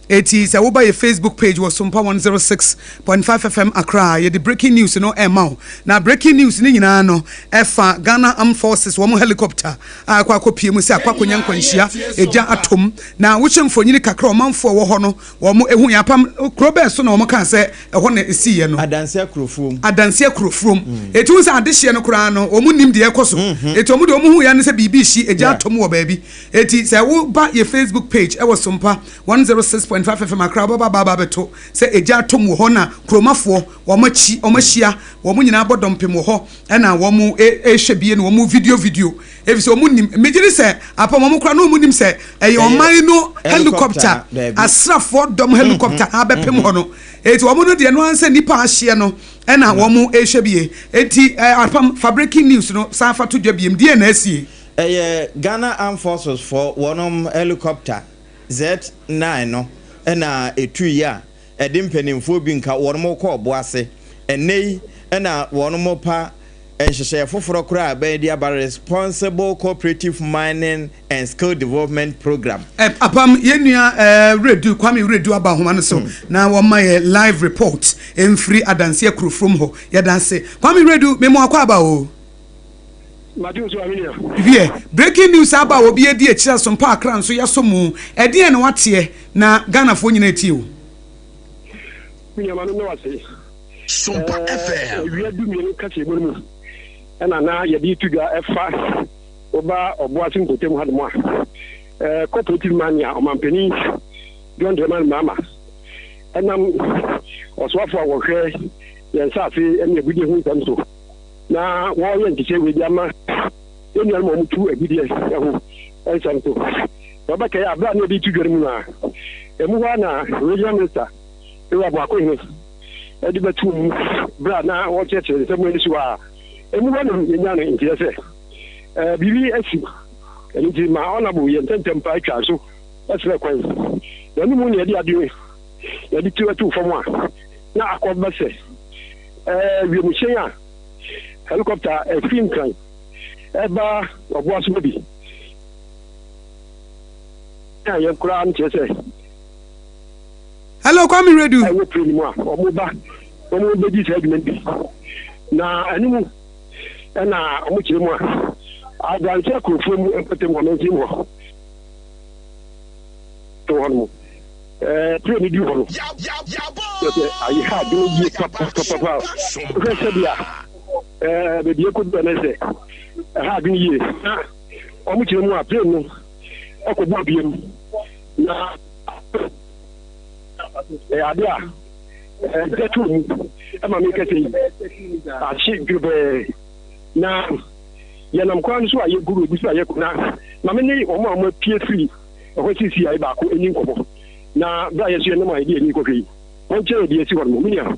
S1: Eti sɛ woba yɛ Facebook page wɔ Sompa 106.5 FM Accra a, yɛde breaking news no ɛrema wo. Na breaking news no nyinaa no ɛfa Ghana Armed Forces wɔn helicopter a akɔ akɔpie mu sɛ akɔ akɔnya nkwanhyia, egya atom. Na wohyɛ mfonini kakra a ɔmanfoɔ a ɛwɔ hɔ no wɔn ehu yɛn apam. Kuro bɛn so na wɔn kaa sɛ ɛhɔ na esiiɛ no?
S4: Adansi Akurofurom.
S1: Adansi Akurofurom. Eti wohu sɛ adehyeɛ no koraa no wɔn nnim deɛ ɛrekɔ so. Eti wɔn deɛ wɔn hu yɛ ne sɛ biribi rehye, egya atom wɔ baabi. Eti sɛ woba yɛ Facebook page ɛwɔ Sompa 106.5 FM Accra wobɛba aba aba abɛto sɛ egya atom wɔ hɔ na kuromafoɔ wɔn akyi wɔn ahyia wɔn nyinaa abɔ dɔmpem wɔ hɔ ɛna wɔn rehwɛ bie na wɔn video video efisɛ wɔn nim megye di sɛ apam wɔn koraa na wɔn nim sɛ ɛyɛ ɔman no helicopter asrafoɔ dɔm helicopter na abɛpem hɔ no eti wɔn no deɛ no ara sɛ nipa ahyeɛ no ɛna wɔn rehwɛ bie eti apam fa breaking news no san fa to dwa biem deɛ na asie.
S4: Ɛyɛ Ghana Armed Forces foɔ wɔnom helicopter Z-9 no na ɛtuiɛ a ɛde mpaninfoɔ bi nka wɔnom kɔ ɔbo ase. Ɛnnɛ yi na wɔnom pa nhyehyɛeɛ foforɔ koraa a bɛn de aba Responsible Cooperative Mining and Skill Development Programme.
S1: Apam, yɛn nua Wiredu, Kwame Wiredu aba ahoma no so na wɔma yɛ live report mfiri Adansi Akurofurom hɔ. Yɛda ase. Kwame Wiredu, me mo akwaaba o. Wiɛ, breaking news aba a obi adi akyire asompa Accra nso yɛasɔ mu. Ɛdeɛn na woateɛ na Ghanafoɔ nyinaa retie wo?
S6: Me nua ma me nna wo ase. Ɛɛ awia dumienu kaseɛbɔ no mu ɛna na yɛde to dwa ɛfa woba Ɔboase mpɔtam ha nom a ɛɛ cooperative money a ɔmampanin John Dramani Mahama ɛnam ɔsoafo a wɔhwɛ yɛn nsaase ne agudeɛ ho nsɛm so na wɔreyɛ nhyehyɛe wei de ama yɛn nuanom a wɔtu agudeɛ ho nsɛm so. Na ɔbɛkae a, bere a na yɛde reto dwa no mu no ara, emu hɔ ara na Regional Minister Ewura Boakohene de bɛtoo mu bere a na wɔrekyerɛkyerɛ nsɛm ani so a, emu hɔ na yenyaa no nteɛ sɛ biribi asi. Ɛno nti ma Honourable yɛ ntɛmntɛm paa twaa so srɛɛ kwan. Na ɛno mu na yɛde ade yɛde tu too fam a na akɔba sɛ wiemhyɛn a helicopter a ɛfiri Nkran ɛba Ɔboaso hɔ bi. A yɛn koraa no kyerɛ sɛ.
S1: Hello Kwame Redu.
S6: Ɛwɔ plane mu a wɔn ba wɔn bɛdi saa adwuma no bi na ɛno mu ɛna wɔn kyerɛ mu a adanse akurofoɔ mu mpɔtam hɔ mansin mu hɔ hɔ no mu ɛɛ plane no du hɔ no kyerɛ sɛ ayi ha adwene yie papapapa wohwɛ sɛdeɛ ɛɛ baabi ɛkɔdu ɛnɛ sɛ ɛha adwene yie na wɔn kyerɛ mu a plane no ɛkɔbɔ biem na ɛyɛ ade a ɛgya too mu ma meka sɛ yi ahye dwerɛbɛɛ na yɛnam kwan no so a yɛgu egu so a yɛkɔ na ma me ne wɔn a wɔapue firi ɛhɔ sisi a baako ani nkɔmmɔ na berɛ a yɛso yɛnam a yɛde ani kɔhwɛ yi wɔnkyerɛ yɛ deɛ asi hɔ no mu me nua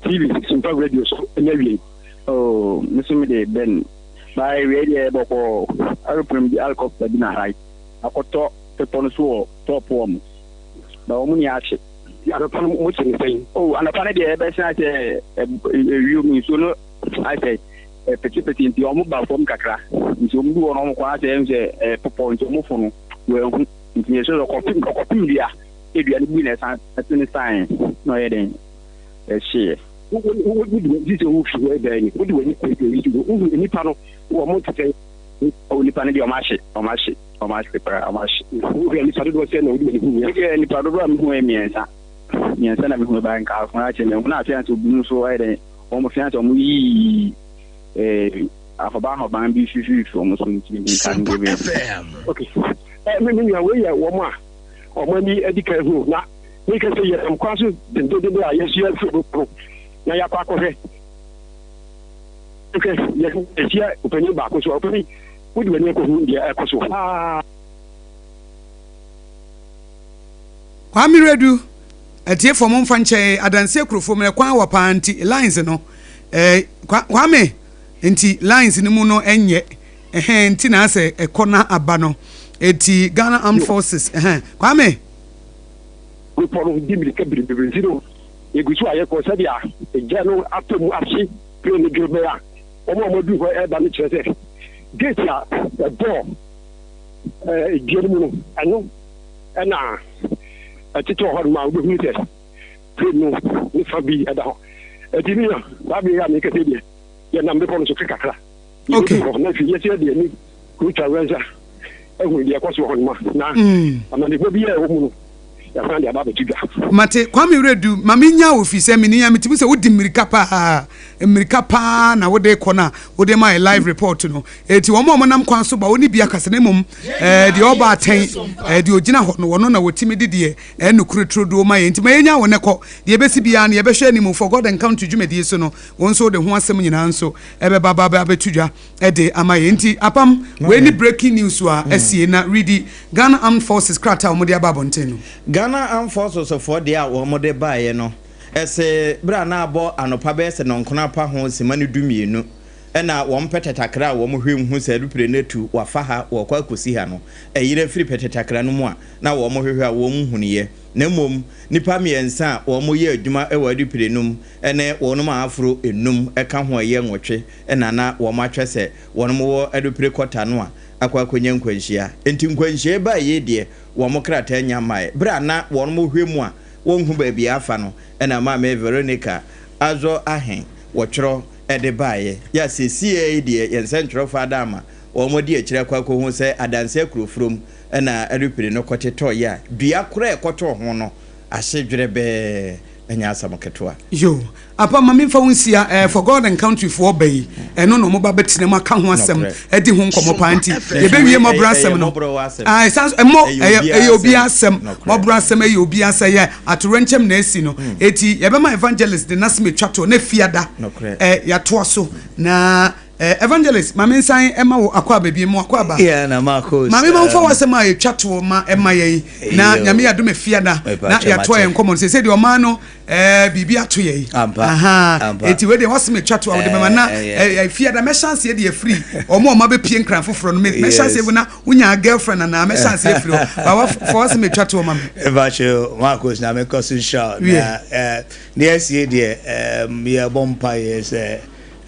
S6: TV Simpa radio so ɛnyɛ awiei.
S7: Oh, me so me de Ben. Ba awiei deɛ bɔkɔɔ aeroplane bi helicopter bi na akɔtɔ bepɔ no so wɔ top hɔ mo na wɔn ni ahye.
S6: Anɔpa no mo te ne sɛn?
S7: Oh, anɔpa no deɛ ɛbɛsen asɛ ewiem nsuo no asɛ petepete nti wɔn ba fam kakra nti wɔn du hɔ no wɔn kɔ asɛ ɛhu sɛ ɛpopɔ nti wɔn fo no wɔn ahu nti yɛ sɛ ɔkɔpem ɔkɔpem dua dua no bui na ɛsan ɛtene san na ɔyɛ den ɛhyeɛ.
S6: Wode w'ani sɛ wofi hɔ ɛbɛn ni wode w'ani kɔ wohu nnipa no wɔn te sɛn?
S7: Oh, nipa no deɛ wɔn ahye wɔn ahye. Wɔn ahye paa, wɔn ahye.
S6: Wohwɛ nipa dodoɔ sɛn na wode w'ani hu yɛ?
S7: Medeɛ nipa dodoɔ a mehu yɛ mmiɛnsa. Mmiɛnsa na mehu ba nka afo akyɛ mehu na afei ansa obi nso ayɛ dɛn wɔn fi ansa wɔn yiyi eh, ahoban ahoban bi fifiri wɔn so nti nka no deɛ
S6: mehu. Okay. Eh, me me nua wei yɛ wɔn a wɔn ani adi kan hu na meka sɛ yɛnam kwan so dendenden a yɛahyia firi bepɔ na yɛakɔ akɔhwɛ hwɛ yɛahyia ɔpanin baako so ɔpanin Wode w'ani akɔhu deɛ ɛrekɔ so paa.
S1: Kwame Redu, Atiefoɔ momfa nkyɛ adanseɛ kurofoɔ mu no kwan wɔ paa nti lines no eh, Kwame nti lines no mu no ɛnyɛ ɛhɛn nti na asɛ ɛkɔ na aba no eti Ghana Armed Forces ɛhɛn Kwame.
S6: Bepɔ no di mirika biribiri nti no yɛgu so a yɛkɔ sɛdeɛ egya no atɔ mu ahye plane no dwerɛbɛɛ a Wɔn a wɔadu hɔ reba no kyerɛ sɛ gate a ɛbɔɔ dua no mu no, ɛno na ɛtetɔɔ hɔ nom a wobɛhunu sɛ plane no ne fa bi da hɔ. Ɛti mi a saa bere yi a mekasa yi deɛ yɛnam bepɔ no so kakra. Yɛbɛdu hɔ na afei yɛsɛ yɛde ani kotwa wɛnsa ahunu deɛ ɛkɔ so wɔ hɔ nom a na amanebɔ bi a ɛwɔ mu no yɛasan de aba abɛto dwa.
S1: Mate, Kwame Wiredu, ma mennya wo firi sɛ menim a metumi sɛ wodi mmirika paa, mmirika paa na wode kɔ no a wode ma yɛ live report no. Eti wɔn a wɔnam kwan so ba wo ne bi akasa na mmom eh, deɛ ɔba atɛn, eh, deɛ ogyina hɔ no, wɔno na wɔtumi de deɛ ɛyɛ nokorɛ turodoo ma yɛn. Nti ma yɛnya wo nɛ kɔ. Deɛ ɛbɛsi biara no yɛbɛhwɛ anim for God and Country dwumadie so no, wo nso wode ho asɛm nyinaa nso ɛbɛba ba abɛto dwa. de ama yɛn. Nti Apam, wei ne breaking news a asie na redi Ghana Armed Forces krataa a wɔde aba abɔnten no.
S4: Ghana Armed Forces foɔ deɛ a wɔde baeɛ no, ɛse berɛ a na abɔ anɔpa bɛyɛ sɛ nnɔnkron apa ho sima no dumienu na wɔn pɛtɛtakra a wɔn hwɛ hu sɛ adupire no atu wafa ha wɔrekɔ akɔsi ha no ɛyera firi pɛtɛtakra no mu a na wɔn hwehwɛ a wɔn nhunuiɛ na mmom nnipa mmiɛnsa a wɔn yɛ adwuma wɔ adupire no mu ne wɔnom a aforo nnum ka ho a ɛyɛ nwɔtwe na na wɔatwɛ sɛ wɔnom wɔ adupire kɔta no a akɔ akɔnya nkwanhyia. Enti nkwanhyia yi baeɛ yi deɛ wɔn krataa nnya mmaeɛ. Berɛ a na wɔnom hwɛ mu a wɔnhu baabi a afa no na Maame Veronica Azor Ahen wɔtwerɛ de baeɛ. Yɛ a seesei yi deɛ yɛn nsɛntwerɛfoɔ ada ama wɔn adi akyire akɔ akɔhu sɛ Adanse Akurofurom na adupire no kɔtetɔeɛ a dua korɔ a ɛkɔtɔɔ ho no ahye dwerɛbɛɛ. Ɛnyɛ asɛm ketewa.
S1: Yo, apa ma memfa wo nsia eh, for God and country foɔ ba yi, ɛno na ɔmo ba bɛtena mu aka ho asɛm, adi ho nkɔmmɔ paa nti yɛbɛwie mmɔborɔ asɛm no. Ah, ɛsan so, ɛmmɔ, ɛyɛ, ɛyɛ obiara asɛm, mmɔborɔ asɛm ɛyɛ obiara asɛm, ɛyɛ atoyerɛnkyɛm na asi no. Eti yɛbɛma evangelist de n'asɛm atwa toɔ na fiada, eh, yɛatoa so na. Eh, Evangelist, ma mensan ɛma wo akwaaba bi, mo akwaaba.
S2: Yeah, na Marcos.
S1: Maame ma wofa w'asɛm a ɛtwa toɔ ma ɛma yɛn na Nyame yɛ adom afiada na yɛatoa yɛn nkɔmmɔ no. Sɛ deɛ ɔman no eh, biribi ato yɛn.
S2: Ampa.
S1: Aha.
S2: Ampa.
S1: Enti wei deɛ w'asɛm ɛtwa toɔ a wode bɛma na
S2: Eh,
S1: eh, afiada mɛhyɛ aseɛ de afiri ɔmo a ɔmo abɛpie nkran foforɔ no. Mɛhyɛ aseɛ
S2: Yes.
S1: na wonya girlfriend anaa mɛhyɛ aseɛ afiri hɔ. Ba wa fa w'asɛm ɛtwa toɔ ma me.
S2: Mepakyɛw, Marcos, Nyame nkɔ so nhyira wo.
S1: Wie.
S2: Na eh, deɛ asie deɛ, eh, yɛbɔ mpaeɛ sɛ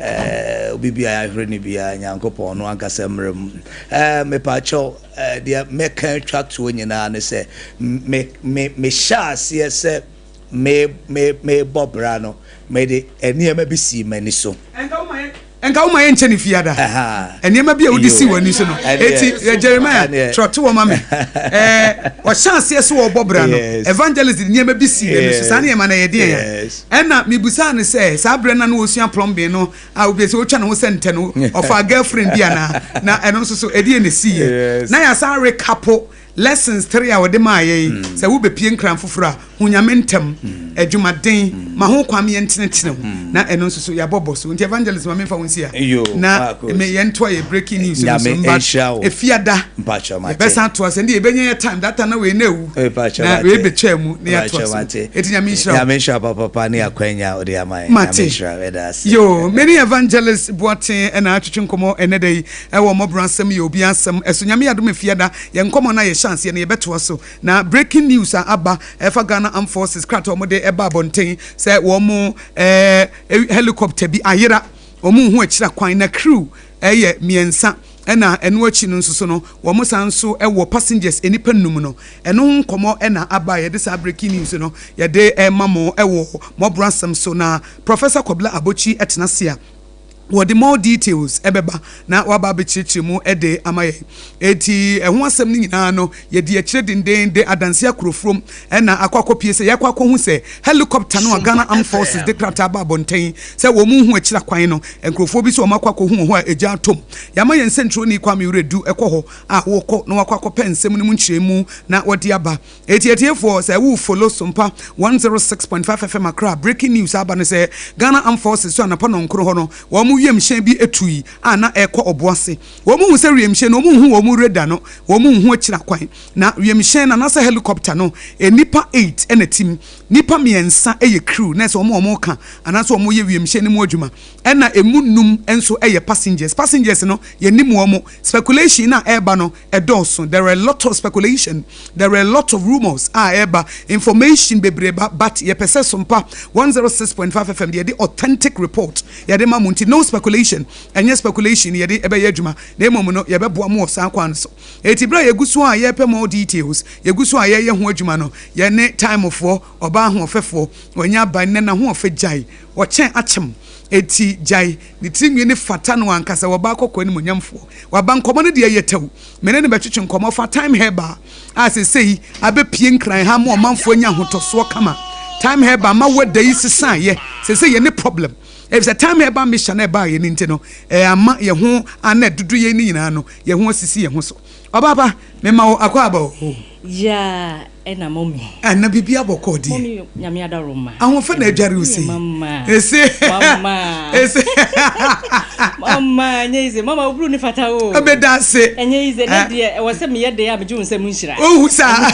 S2: Eh, obi biara yɛahwere no biara, Nyankopɔn no ankasa mmerɛ mu. Eh, mepaakyɛw, eh, deɛ mɛka atwa toɔ nyinaa ne sɛ, me, me, mehyɛ aseɛ sɛ me, me, mebɔ bra no, mede nneɛma bi sii m'ani so.
S1: Nka woma yɛnkyɛ ne fiada. Nneɛma bi a wode si w'ani so no. Eti eh, Jeremiah, twerɛ to wɔ ma me. Eh, ɔhyɛ aseɛ sɛ wɔbɔ bra no, evangelist de nneɛma bi sii n'ani so. Saa nneɛma no ɛyɛ deɛn a? Ɛna mebisaa no sɛ, saa berɛ no a na ɔresua plumbing no a obi sɛ ɔtwa ne ho sɛ ntɛ no, ɔfaa girlfriend bi anaa? Na ɛno nso so, ɛdeɛn na ɛsiiɛ? Na yɛasan rekapo lessons tre a ɔde maa yɛn, sɛ wobɛpie nkran foforɔ a, hu Nyame ntɛm, adwumaden, ma ho kwan ma yɛntenetene wo, na ɛno nso so yɛabɔ bɔ so. Nti Evangelist ma memfa wo nsi ha na me yɛntoa yɛ breaking news no so mba Efiada yɛbɛsan atoa so, ɛnde yɛbɛnya yɛ time, that time na wei na awu na wei bɛtwaa mu na yɛatoa so. Enti Nyame nhyira wo.
S2: Nyame nhyira papapa ne akwanya a wode ama yɛn.
S1: Mate.
S2: Nyame nhyira, meda ase.
S1: Yoo, me ne Evangelist Boateng na atwetwe nkɔmmɔ ɛnnɛ da yi ɛwɔ Mmɔborɔ Asɛm Yɛ Obi Asɛm ɛso. Nyame yɛ adom Efiada yɛn nkɔmmɔ no a yɛhyɛ aseɛ no yɛbɛtoa so. Na breaking news a aba ɛfa Ghana Armed Forces krataa a wɔde ɛba abɔnten sɛ wɔn ɛɛ helicopter bi ayera, wɔn nhu akyira kwan na crew ɛyɛ mmiɛnsa ɛna ɛno akyi no nso so no wɔn san nso ɛwɔ passengers nnipa nnum no ɛno ho nkɔmɔ ɛna aba a yɛde saa breaking news no yɛde ɛma mo ɛwɔ mɔboro asɛm so na Professor Kobla Abotsi ɛtena ase a wɔde more details bɛba na wɔaba abɛkyerɛkyerɛ mu de ama yɛn. Enti ɛho asɛm no nyinaa no, yɛdi akyire dendeenden, adanse akurofurom na akɔ akɔpie sɛ yɛakɔ akɔhu sɛ helicopter no a Ghana Armed Forces de krataa ba abɔnten sɛ wɔn nhu akyiri akwan no, nkurɔfoɔ bi sɛ wɔn akɔ akɔhu wɔ hɔ a egya atom. Yɛama yɛn sɛnkyerɛwni Kwame Wiredu kɔ hɔ a wɔkɔ na wakɔ akɔpɛ nsɛm no mu nkyerɛmu na wɔde aba. Eti atiefoɔ sɛ wo follow Sompa 106.5 FM Accra breaking news aba ne sɛ Ghana Armed Forces so anɔpa nɔnkron hɔ no wɔn wiemhyɛn bi tui a na ɛrekɔ Ɔboase. Wɔn hu sɛ wiemhyɛn no wɔn nhu wɔn radar no wɔn nhu akyiri akwan. Na wiemhyɛn no anaasɛ helicopter no nnipa eight na ɛte mu. Nnipa mmiɛnsa yɛ crew na ɛsɛ wɔn a wɔka anaasɛ wɔn yɛ wiemhyɛn no mu adwuma ɛna ɛmu nnum nso yɛ passengers. Passengers no yɛnnim wɔn. Speculation no a ɛreba no ɛdɔɔso, there are a lot of speculation, there are a lot of rumours a ɛreba, information bebree ba but yɛpɛ sɛ Sompa 106.5 FM de yɛde authentic report yɛde ma mo nti no speculation, ɛnyɛ speculation yɛde ɛbɛyɛ adwuma na mmom no yɛbɛboa mo wɔ saa kwan no so. Enti berɛ a yɛgu so a yɛrepɛ more details, yɛgu so a yɛreyɛ ho adwuma no, yɛne Time foɔ, ɔbaa ahoɔfɛfoɔ, wanya aba nnɛ n'ahoɔfɛ gyae, ɔkyɛn akyem, enti gyae, ne tirinwi no fata no ankasa, ɔbaa kɔkɔɔ animuonyamfoɔ. Waba nkɔmmɔ no deɛ yɛ tɛw. Me ne no bɛtwetwe nkɔmmɔ fa Time Herbal a seesei abɛpue Nkran ha ma ɔmanfoɔ anya ahotɔsoɔ kama. Time Herbal ma weather yi sesaeɛ. Seesei yɛnni problem. Efisɛ Time Herbal mixture no a ɛbaeɛ no nti no, ama yɛn ho a na ɛdodo yɛn no nyinaa no, yɛn ho asisi yɛn ho so. Ɔbaapa, mema wo akwaaba o.
S8: Yeah. Ɛna mommy.
S1: Ɛna biribi abɔkɔ deɛ.
S8: Mommy nyame adaroma.
S1: Ahoɔfɛ na adware wo sei.
S8: Mama.
S1: Ese.
S8: Mama.
S1: Ese.
S8: Mama ɛnyɛ easy. Mama wo blue ne fata o.
S1: Ɛbɛda ase.
S8: Ɛnyɛ easy. Ɛnɛ deɛ ɛwɔ sɛ meyɛ deɛ a megye wo nsam nhyira.
S1: Ohu saa.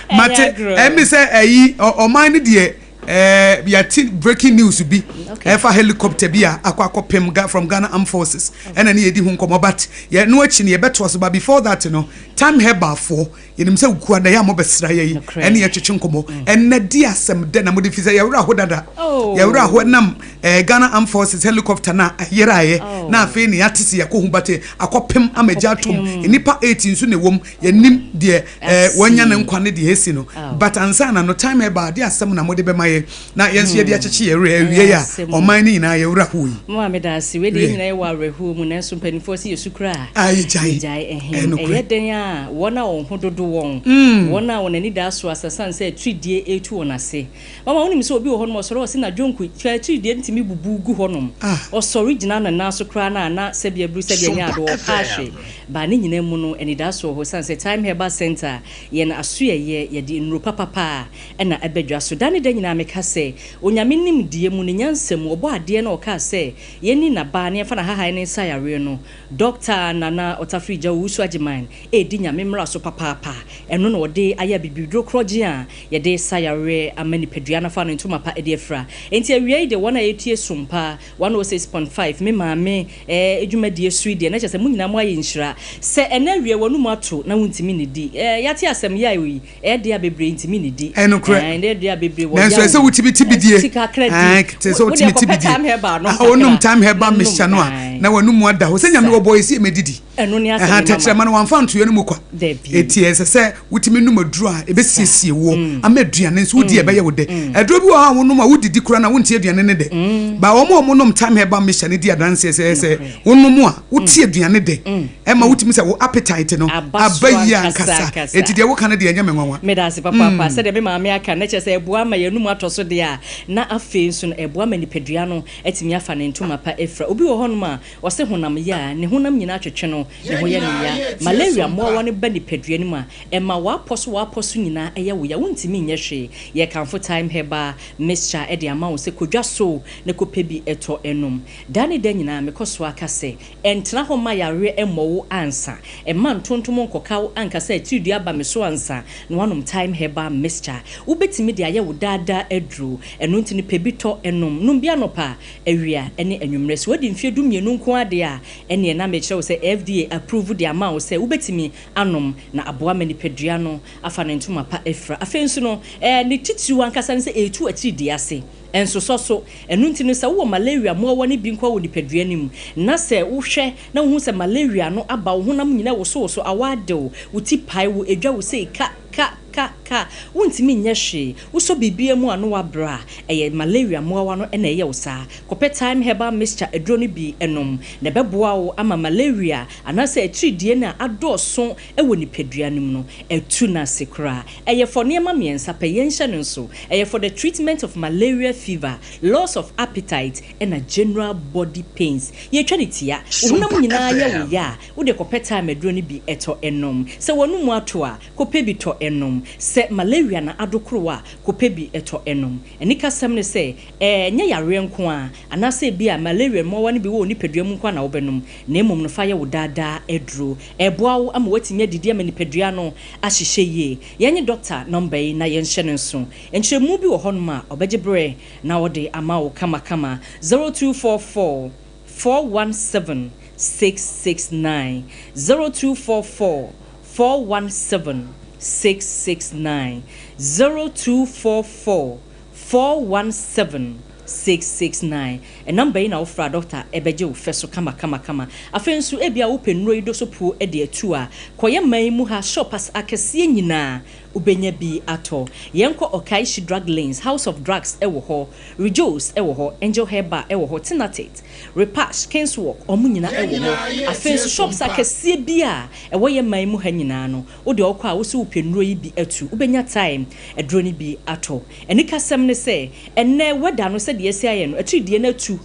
S1: Mate ɛmi sɛ ɛyi ɔman no deɛ. Eh, yɛate breaking news bi ɛfa helicopter bi a akɔ akɔpem from Ghana Armed Forces ɛna ne yɛdi ho nkɔmmɔ but yɛ no akyi no yɛbɛtoa so but before that no time herbalfoɔ yɛnim sɛ wokua da yɛ a mobɛsra yɛ yi ɛne yɛtwetwe nkɔmmɔ mm. ɛnɛ di asɛm dɛ na mode fi sɛ yɛwerɛ aho dada oh. yɛwerɛ aho ɛnam eh, Ghana Armed Forces helicopter na ayeraeɛ oh. na afei ne yɛate sɛ yɛakɔhu bate akɔpem ama gya atom nnipa 8 nso na ɛwom Yɛnnim deɛ eh, wanya ne nkwa ne deɛ asi no. But ansa na no time ɛba ade asɛm na mode bɛma yɛn na yɛn nso yɛde akyekye yɛn werɛ awie a ɔman no nyinaa yɛn werɛ ahoɔ yi.
S8: Mo a meda ase. Wei deɛ yɛn nyinaa yɛwɔ awerɛhoɔ mu nanso mpanimfoɔ se yɛsu koraa
S1: a yɛgyae.
S8: Yɛgyae ɛhem.
S1: Ɛyɛ
S8: nokorɛ. dɛn a wɔn a wɔn ho dodo wɔn, wɔn a wɔn ani da so asɛ sane sɛ atiridie retu wɔn ase. Mama wonim sɛ obi wɔ hɔnom ɔsɔre ɔse n'adwonku hwɛ atiridie no tumi bubu gu hɔnom. Ɔsɔre gyina ne nan so koraa no a na sɛbi aburu sɛbi ɛnyɛ ade ɔpaa hwee. Ba ne nyinaa mu no, anidaso wɔ hɔ esiane sɛ Time Herbal Centre, yɛn asoɛeɛ, yɛde nnuro papapa na ɛba dwa so. Da ne da nyinaa meka. meka sɛ, Onyame nimdeɛ mu, ne nyansa mu, ɔbɔɔ adeɛ na ɔkaa sɛ yɛnni n'aba na yɛmfa n'ahahan no nsa yareɛ no. Dɔkta Nana Ɔtafiri Gya Owusu Agyeman redi Nyame mmara so papaapa. Ɛno na ɔde ayɛ abibiduro korɔgyen a yɛde sa yareɛ ama nipadua no afa no ntoma pa de afira. Enti awia yi deɛ wɔn a yɛtie Sompa 106.5 me maame eh dwumadie so yi deɛ na kyerɛ sɛ mo nyinaa mo ayɛ nhyira. Sɛ ɛnɛ awia w'anum ato na wontumi nnidi eh yɛate asɛm yaw yi ɛyɛ deɛ a bebree ntumi nnidi
S1: Ɛyɛ nokorɛ.
S8: eh ɛyɛ deɛ a bebree wɔ
S1: Nanso
S8: yaw
S1: ɛsɛ sɛ wotumi ti bi die.
S8: Ti kakra di.
S1: Ɛɛ, te sɛ
S8: Wo deɛ
S1: wotumi ti bi
S8: kɔpɛ
S1: die.
S8: Thyme Herbal nom
S1: Ah, wonom
S8: kakra
S1: Thyme Herbal
S8: na nom
S1: mixture no a,
S8: ae.
S1: na w'anum ada hɔ. Sɛ Nyame
S8: Saa.
S1: wɔbɔɔ yɛ sɛ yɛmmɛdidi.
S8: Ɛno ne asɛm
S1: Ɛha,
S8: no mama.
S1: tɛkyerɛma no wamfa anto yɛn mu kwa.
S8: Dabi.
S1: Enti ɛsɛ sɛ wotumi nom aduro a ɛbɛsiesie woɔ ama aduane nso wodi a ɛbɛyɛ wo dɛ. Aduro bi wɔ hɔ a wonom a wodidi koraa na wonte aduane no dɛ. Ba wɔn a wɔnom Thyme Herbal Mixture no di adanseɛ sɛ sɛ wonom a wote aduane dɛ. Ɛma wotumi sɛ wo appetite no
S8: Aba so
S1: aba yie
S8: ankasa
S1: ankasa.
S8: ankasa.
S1: Enti deɛ woka no deɛ ɛnyɛ me nwanwa.
S8: Meda ase papaapa. Sɛdeɛ me maame aka no, na kyerɛ sɛ ɛboa ma yɛn anum atɔ so deɛ a, na afei nso no ɛboa ma nipadua no atumi afa ne ntoma pa afira. Obi wɔ hɔnom a, Ɔse honam yɛ a, ne honam nyinaa twetwe no, ne ho yɛ no ya. Malaria mmoawa no ba nipadua no mu a, ɛma w'apɔ so w'apɔ so nyinaa yɛ wo ya, wontumi nyɛ hwee. Yɛkamfo Thyme Herbal Mixture de ama wo sɛ kɔ dwa so na kɔpɛ bi tɔ nom. Da ne da nyinaa mekɔ so ara ka sɛ, ɛntena hɔ mma yareɛ mmɔ wo ansa, mma ntontom nkɔka wo anka sɛ atiridua aba me so ansa na woanom Thyme Herbal Mixture. Wobɛtumi de ayɛ wo daa daa aduro, ɛno nti no pɛ bi tɔ nom. Nom bi anɔpa, awia ne anwummerɛ. Sɛ woadi mfeɛ dumienu nko ara deɛ a, ɛnneɛ na mekyerɛ wo sɛ FDA approve de ama wo sɛ wobɛtumi anom na aboa ma nipadua no afa ne ntoma pa afira. Afei nso no, ne titiriw ankasa ne sɛ ɛretu atiridii ase, ɛnsosɔ so. Ɛno nti no, sɛ wowɔ malaria mmoawa no bi nko ara wɔ nipadua no mu, na sɛ wohwɛ na wohu sɛ malaria no aba wo honam nyinaa wosowoso, awɔ ade wo, wo ti pae wo, ɛdwa wo sei, ka, ka, ka, ka, wontumi nyɛ hwee, wosɔ biribiara mu a na woabrɛ a, ɛyɛ malaria mmoawa no na ɛyɛ wo saa. Kɔpɛ Thyme Herbal Mixture aduro no bi nom, na ɛbɛboa wo ama malaria anaasɛ atiridie no a adɔɔso wɔ nipadua no mu no atu no ase koraa. Ɛyɛ for nneɛma mmiɛnsa pɛ, yɛnhyɛ no nso, ɛyɛ for the treatment of malaria fever, loss of appetite ɛna general body pains. Yɛtwa no tia, wo honam
S3: Sompa
S8: nyinaa yɛ wo
S3: FM.
S8: ya a, wo deɛ kɔpɛ Thyme aduro no bi tɔ nom. Sɛ w'anomu ato a, Kɔpɛ bi tɔ nom. Sɛ malaria na adokoro wo a, kɔpɛ bi tɔ nom. Anikasɛm ne sɛ, ɛnyɛ yareɛ nko ara, anaasɛ ebia malaria mmoawa no bi wɔ wo nipadua mu nko ara na wobɛnom, na mmom no fa yɛ wo daa daa aduro. Ɛreboa wo ama woatumi adidi ama nipadua no ahyehyɛ yie. Yɛnnye dɔkta nɔmba yi na yɛnhyɛ no nso. Nkyerɛmu bi wɔ hɔnom a, ɔbɛgye berɛ na ɔde ama wo kamakama. 0244 417 669, 0244 417 669 0244 417 669 Number yi na wofrɛ a dɔkta bɛgye wo fɛ so kamakamakama. Afei nso ebia wopɛ nnuro yi dosopuo de atu a, kɔ yɛn man yi mu ha shop akɛseɛ nyinaa wobɛnya bi atɔ. Yɛnkɔ Okaishie Drug Lanes, House of Drugs wɔ hɔ, Rejoice wɔ hɔ, Angel Herbal wɔ hɔ, Tinatit, Repash, Kingswalk, wɔn nyina
S3: Yɛn
S8: wɔ hɔ.
S3: nyinaa yɛ
S8: Afei
S3: tie
S8: nso shops
S3: Sompa.
S8: akɛseɛ bi a ɛwɔ yɛn man mu ha nyinaa no, wo deɛ wokɔ a wose wopɛ nnuro yi bi atu, wobɛnya time aduro no bi atɔ. Anikasɛm ne sɛ, ɛnnɛ weather no sɛdeɛ asi ayɛ no, atiridie no atu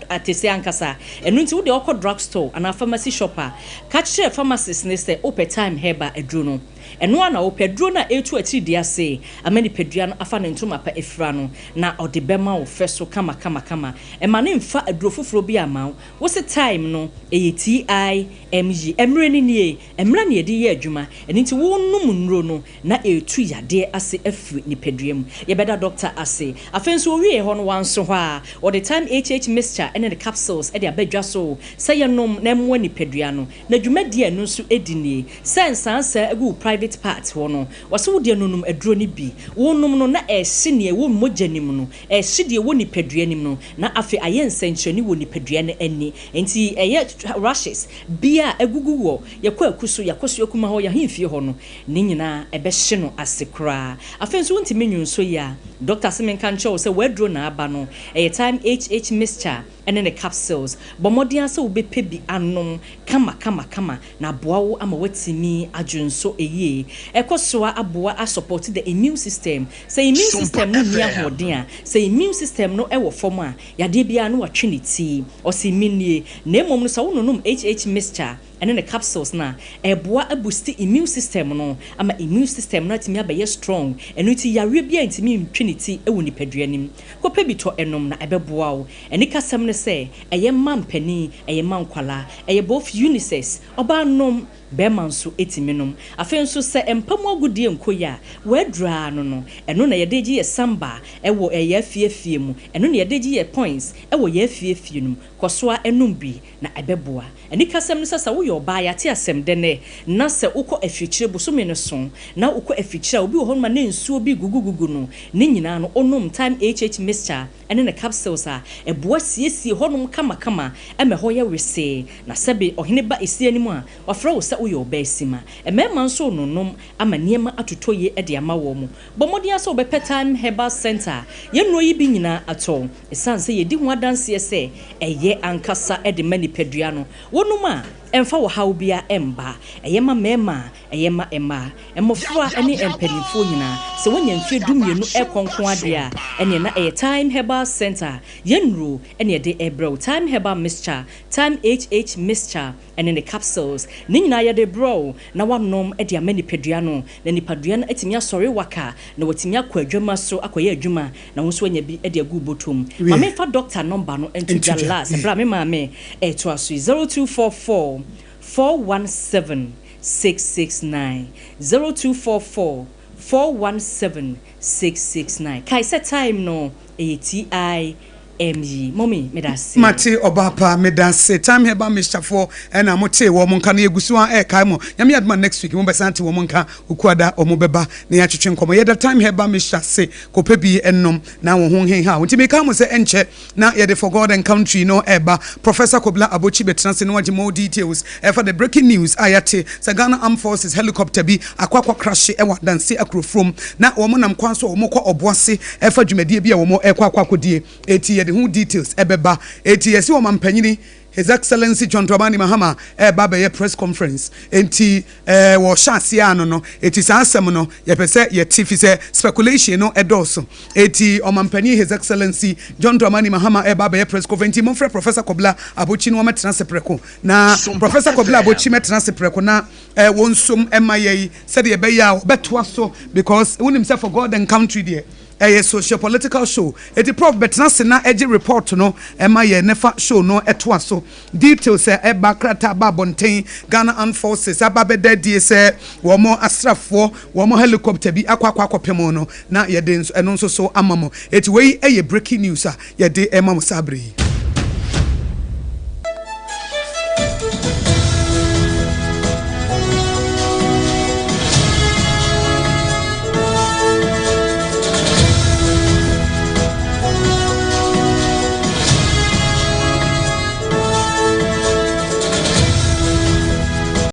S8: atese ankasa. Ɛno nti wo deɛ wokɔ drug store anaa pharmacy shop a, ka kyerɛ pharmacist no sɛ wopɛ Thyme Herbal aduro no. Ɛno ara na wopɛ, aduro no a ɛretu atiridii ase ama nipadua no afa ne ntoma pa afira no, na ɔde bɛma wo fɛ so kamakamakama. Mma no mfa aduro foforɔ bi amma wo. Wo se thyme no, ɛyɛ T-I-M-E. Mmerɛ no nie, mmerɛ na yɛde yɛ adwuma. Ɛno nti wonom nnuro no na ɛretu yadeɛ ase afiri nipadua mu. Yɛbɛda dɔkta ase. Afei nso ɔwieɛ hɔ no, wanso hɔ ara, ɔde Thyme HH Mixture ne ne capsules de aba dwa so sɛ yɛnom na ɛmmoa nipadua no. Na dwumadie a ɛno nso di nie, sɛ nsaansaa gu wo private part hɔ no, wɔse wo deɛ nonom aduro no bi, wonom no na ɛrehye deɛ ɛwɔ mogya no mu no, ɛrehye deɛ ɛwɔ nipadua no mu no, na afei ayɛ nsɛnkyerɛnne wɔ nipadua no ani. Nti ɛyɛ rashes bi a agugu wɔ yɛ kwaku so, yɛ akosua kuma hɔ, yɛ ahemfie hɔ no, ne nyinaa ɛbɛhye no ase koraa. Afei nso wontumi nwonsɔ yi a, doctor se menka nkyerɛ wo sɛ w'aduro na aba no, ɛyɛ Thyme HH mixture ne ne capsules. Bɔ mmɔden ara sɛ wobɛpɛ bi anom kamakamakama na aboa wo ama woatumi adwonsɔ yie. Ɛkɔ so ara aboa asɔpɔte the immune system. Sɛ immune
S3: Sompa
S8: system no nni
S3: FM.
S8: ahoɔden a, sɛ immune system no wɔ fam a, yadeɛ biara no watwe ne ti. Ɔse mennie. Na mmom no sɛ wononom HH mixture ne ne capsules no a, ɛboa abusti immune system no ama immune system no atumi abɛyɛ strong. Ɛno nti yareɛ biara ntumi ntwe ne ti wɔ nipadua no mu. Kɔpɛ bi tɔ nom na ɛbɛboa wo. Anikasɛm ne sɛ, ɛyɛ ma mpanin, ɛyɛ ma nkwadaa, ɛyɛ both unisex, ɔbaa nom, barima nso tumi nom. Afei nso sɛ mpa mu agodie nkɔ yie a, w'aduru ara no no, ɛno na yɛde gye yɛ samba wɔ yɛn afie afie mu, ɛno na yɛde gye yɛ points wɔ yɛn afie afie no mu. Kɔ so ara nom bi na ɛbɛboa. Anikasɛm ne sɛ, sɛ woyɛ ɔbaa, yɛate asɛm dɛ nnɛ, na sɛ wokɔ afikyire bosome no so, na wokɔ afikyire a, obi wɔ hɔnom a na nsuo bi gugugugu no, ne nyinaa no, wonom Thyme HH mixture ne ne capsules a, ɛboa siesie hɔnom kamakama ma ɛhɔ yɛ wesee. Na sɛbe ɔhene ba esie anim a, wafrɛ wo sɛ woyɛ ɔbaasima. Mmarima nso renonom ama nneɛma atotɔ yie de ama wɔn. Bɔ mmɔden ara sɛ wobɛpɛ Thyme Herbal Centre a yɛn nnuro yi bi nyinaa atɔ. Esiane sɛ yɛdi ho adanseɛ sɛ ɛyɛ ankasa de ma nipadua no, wonom a, ɛmfa ɔhaw biara mma. Ɛyɛ ma mmarima, ɛyɛ ma mmaa, mmɔfra ne mpanimfoɔ nyinaa. Sɛ woanya mfeɛ dumienu rekɔ nko ara deɛ a, ɛnneɛ na ɛyɛ Thyme Herbal Centre. Yɛn nnuro na yɛde rebrɛ wo, Thyme Herbal Mixture, Thyme HH Mixture ne ne capsules. Ne nyinaa yɛde rebrɛ wo na woanom de ama nipadua no, na nipadua no atumi asɔre waka, na watumi akɔ adwuma so akɔyɛ adwuma, na wo nso woanya bi de agu wo bɔtɔ mu. Ma memfa dɔkta nɔmba no nto dwa last berɛ a me maame retoa so yi, 0244 417 669, 0244 417 669. Kae sɛ time no ɛyɛ TIME. Mummy, meda ase.
S1: Mate ɔbaa pa, meda ase. Time Herbal Mixture foɔ ɛna mo tee wɔn nka no, yɛgu so ara ɛrekae mo. Nyame adom a next week mo bɛsan ate wɔn nka, Okuada wɔn bɛba na yɛatwetwe nkɔmmɔ. Yɛda Time Herbal Mixture ase, kɔpɛ bi nom na wo ho nhenha wo. Nti mekae mo sɛ ɛnkyɛ na yɛde For God and Country no ɛreba. Professor Kobla Abotsi bɛtena ase na wagye more details ɛfa the breaking news a yɛate sɛ Ghana Armed Forces helicopter bi akɔ akɔ krahye wɔ Adanse Akurofurom na wɔn nam kwan so a wɔn kɔ Ɔboase ɛfa dwumadie bi a wɔn ɛrekɔ akɔ akɔdie. Eti yɛde ho details ɛbɛba. Eti yɛse ɔmampanyini His Excellency John Dramani Mahama ɛreba abɛyɛ press conference. Enti ɛɛ wɔrehyɛ aseɛ ano no. Eti saa asɛm no yɛpɛ sɛ yɛte fisɛ speculation no ɛdɔɔso. Eti ɔmampanin His Excellency John Dramani Mahama ɛreba abɛyɛ press conference. Enti momfrɛ Professor Kobla Abotsi na wɔmmɛtena ase prɛko. Na Professor Kobla Abotsi mmɛtena ase prɛko na ɛɛ wɔnsom mma yɛn sɛdeɛ ɛbɛyɛ a wɔbɛtoa so because wonim sɛ for God and country deɛ Ɛyɛ socio political show eti prof bɛtena ase na ɛgye report no ɛma yɛn na fa show no ɛtoa so. Details a ɛba krataa ba abɔnten Ghana Armed Forces aba abɛda adie sɛ wɔn asrafoɔ wɔn helicopter bi akɔ akɔ akɔpem no na yɛde ɛno nso so ama mo. Eti wei ɛyɛ breaking news a yɛde ɛma mo saa bere yi.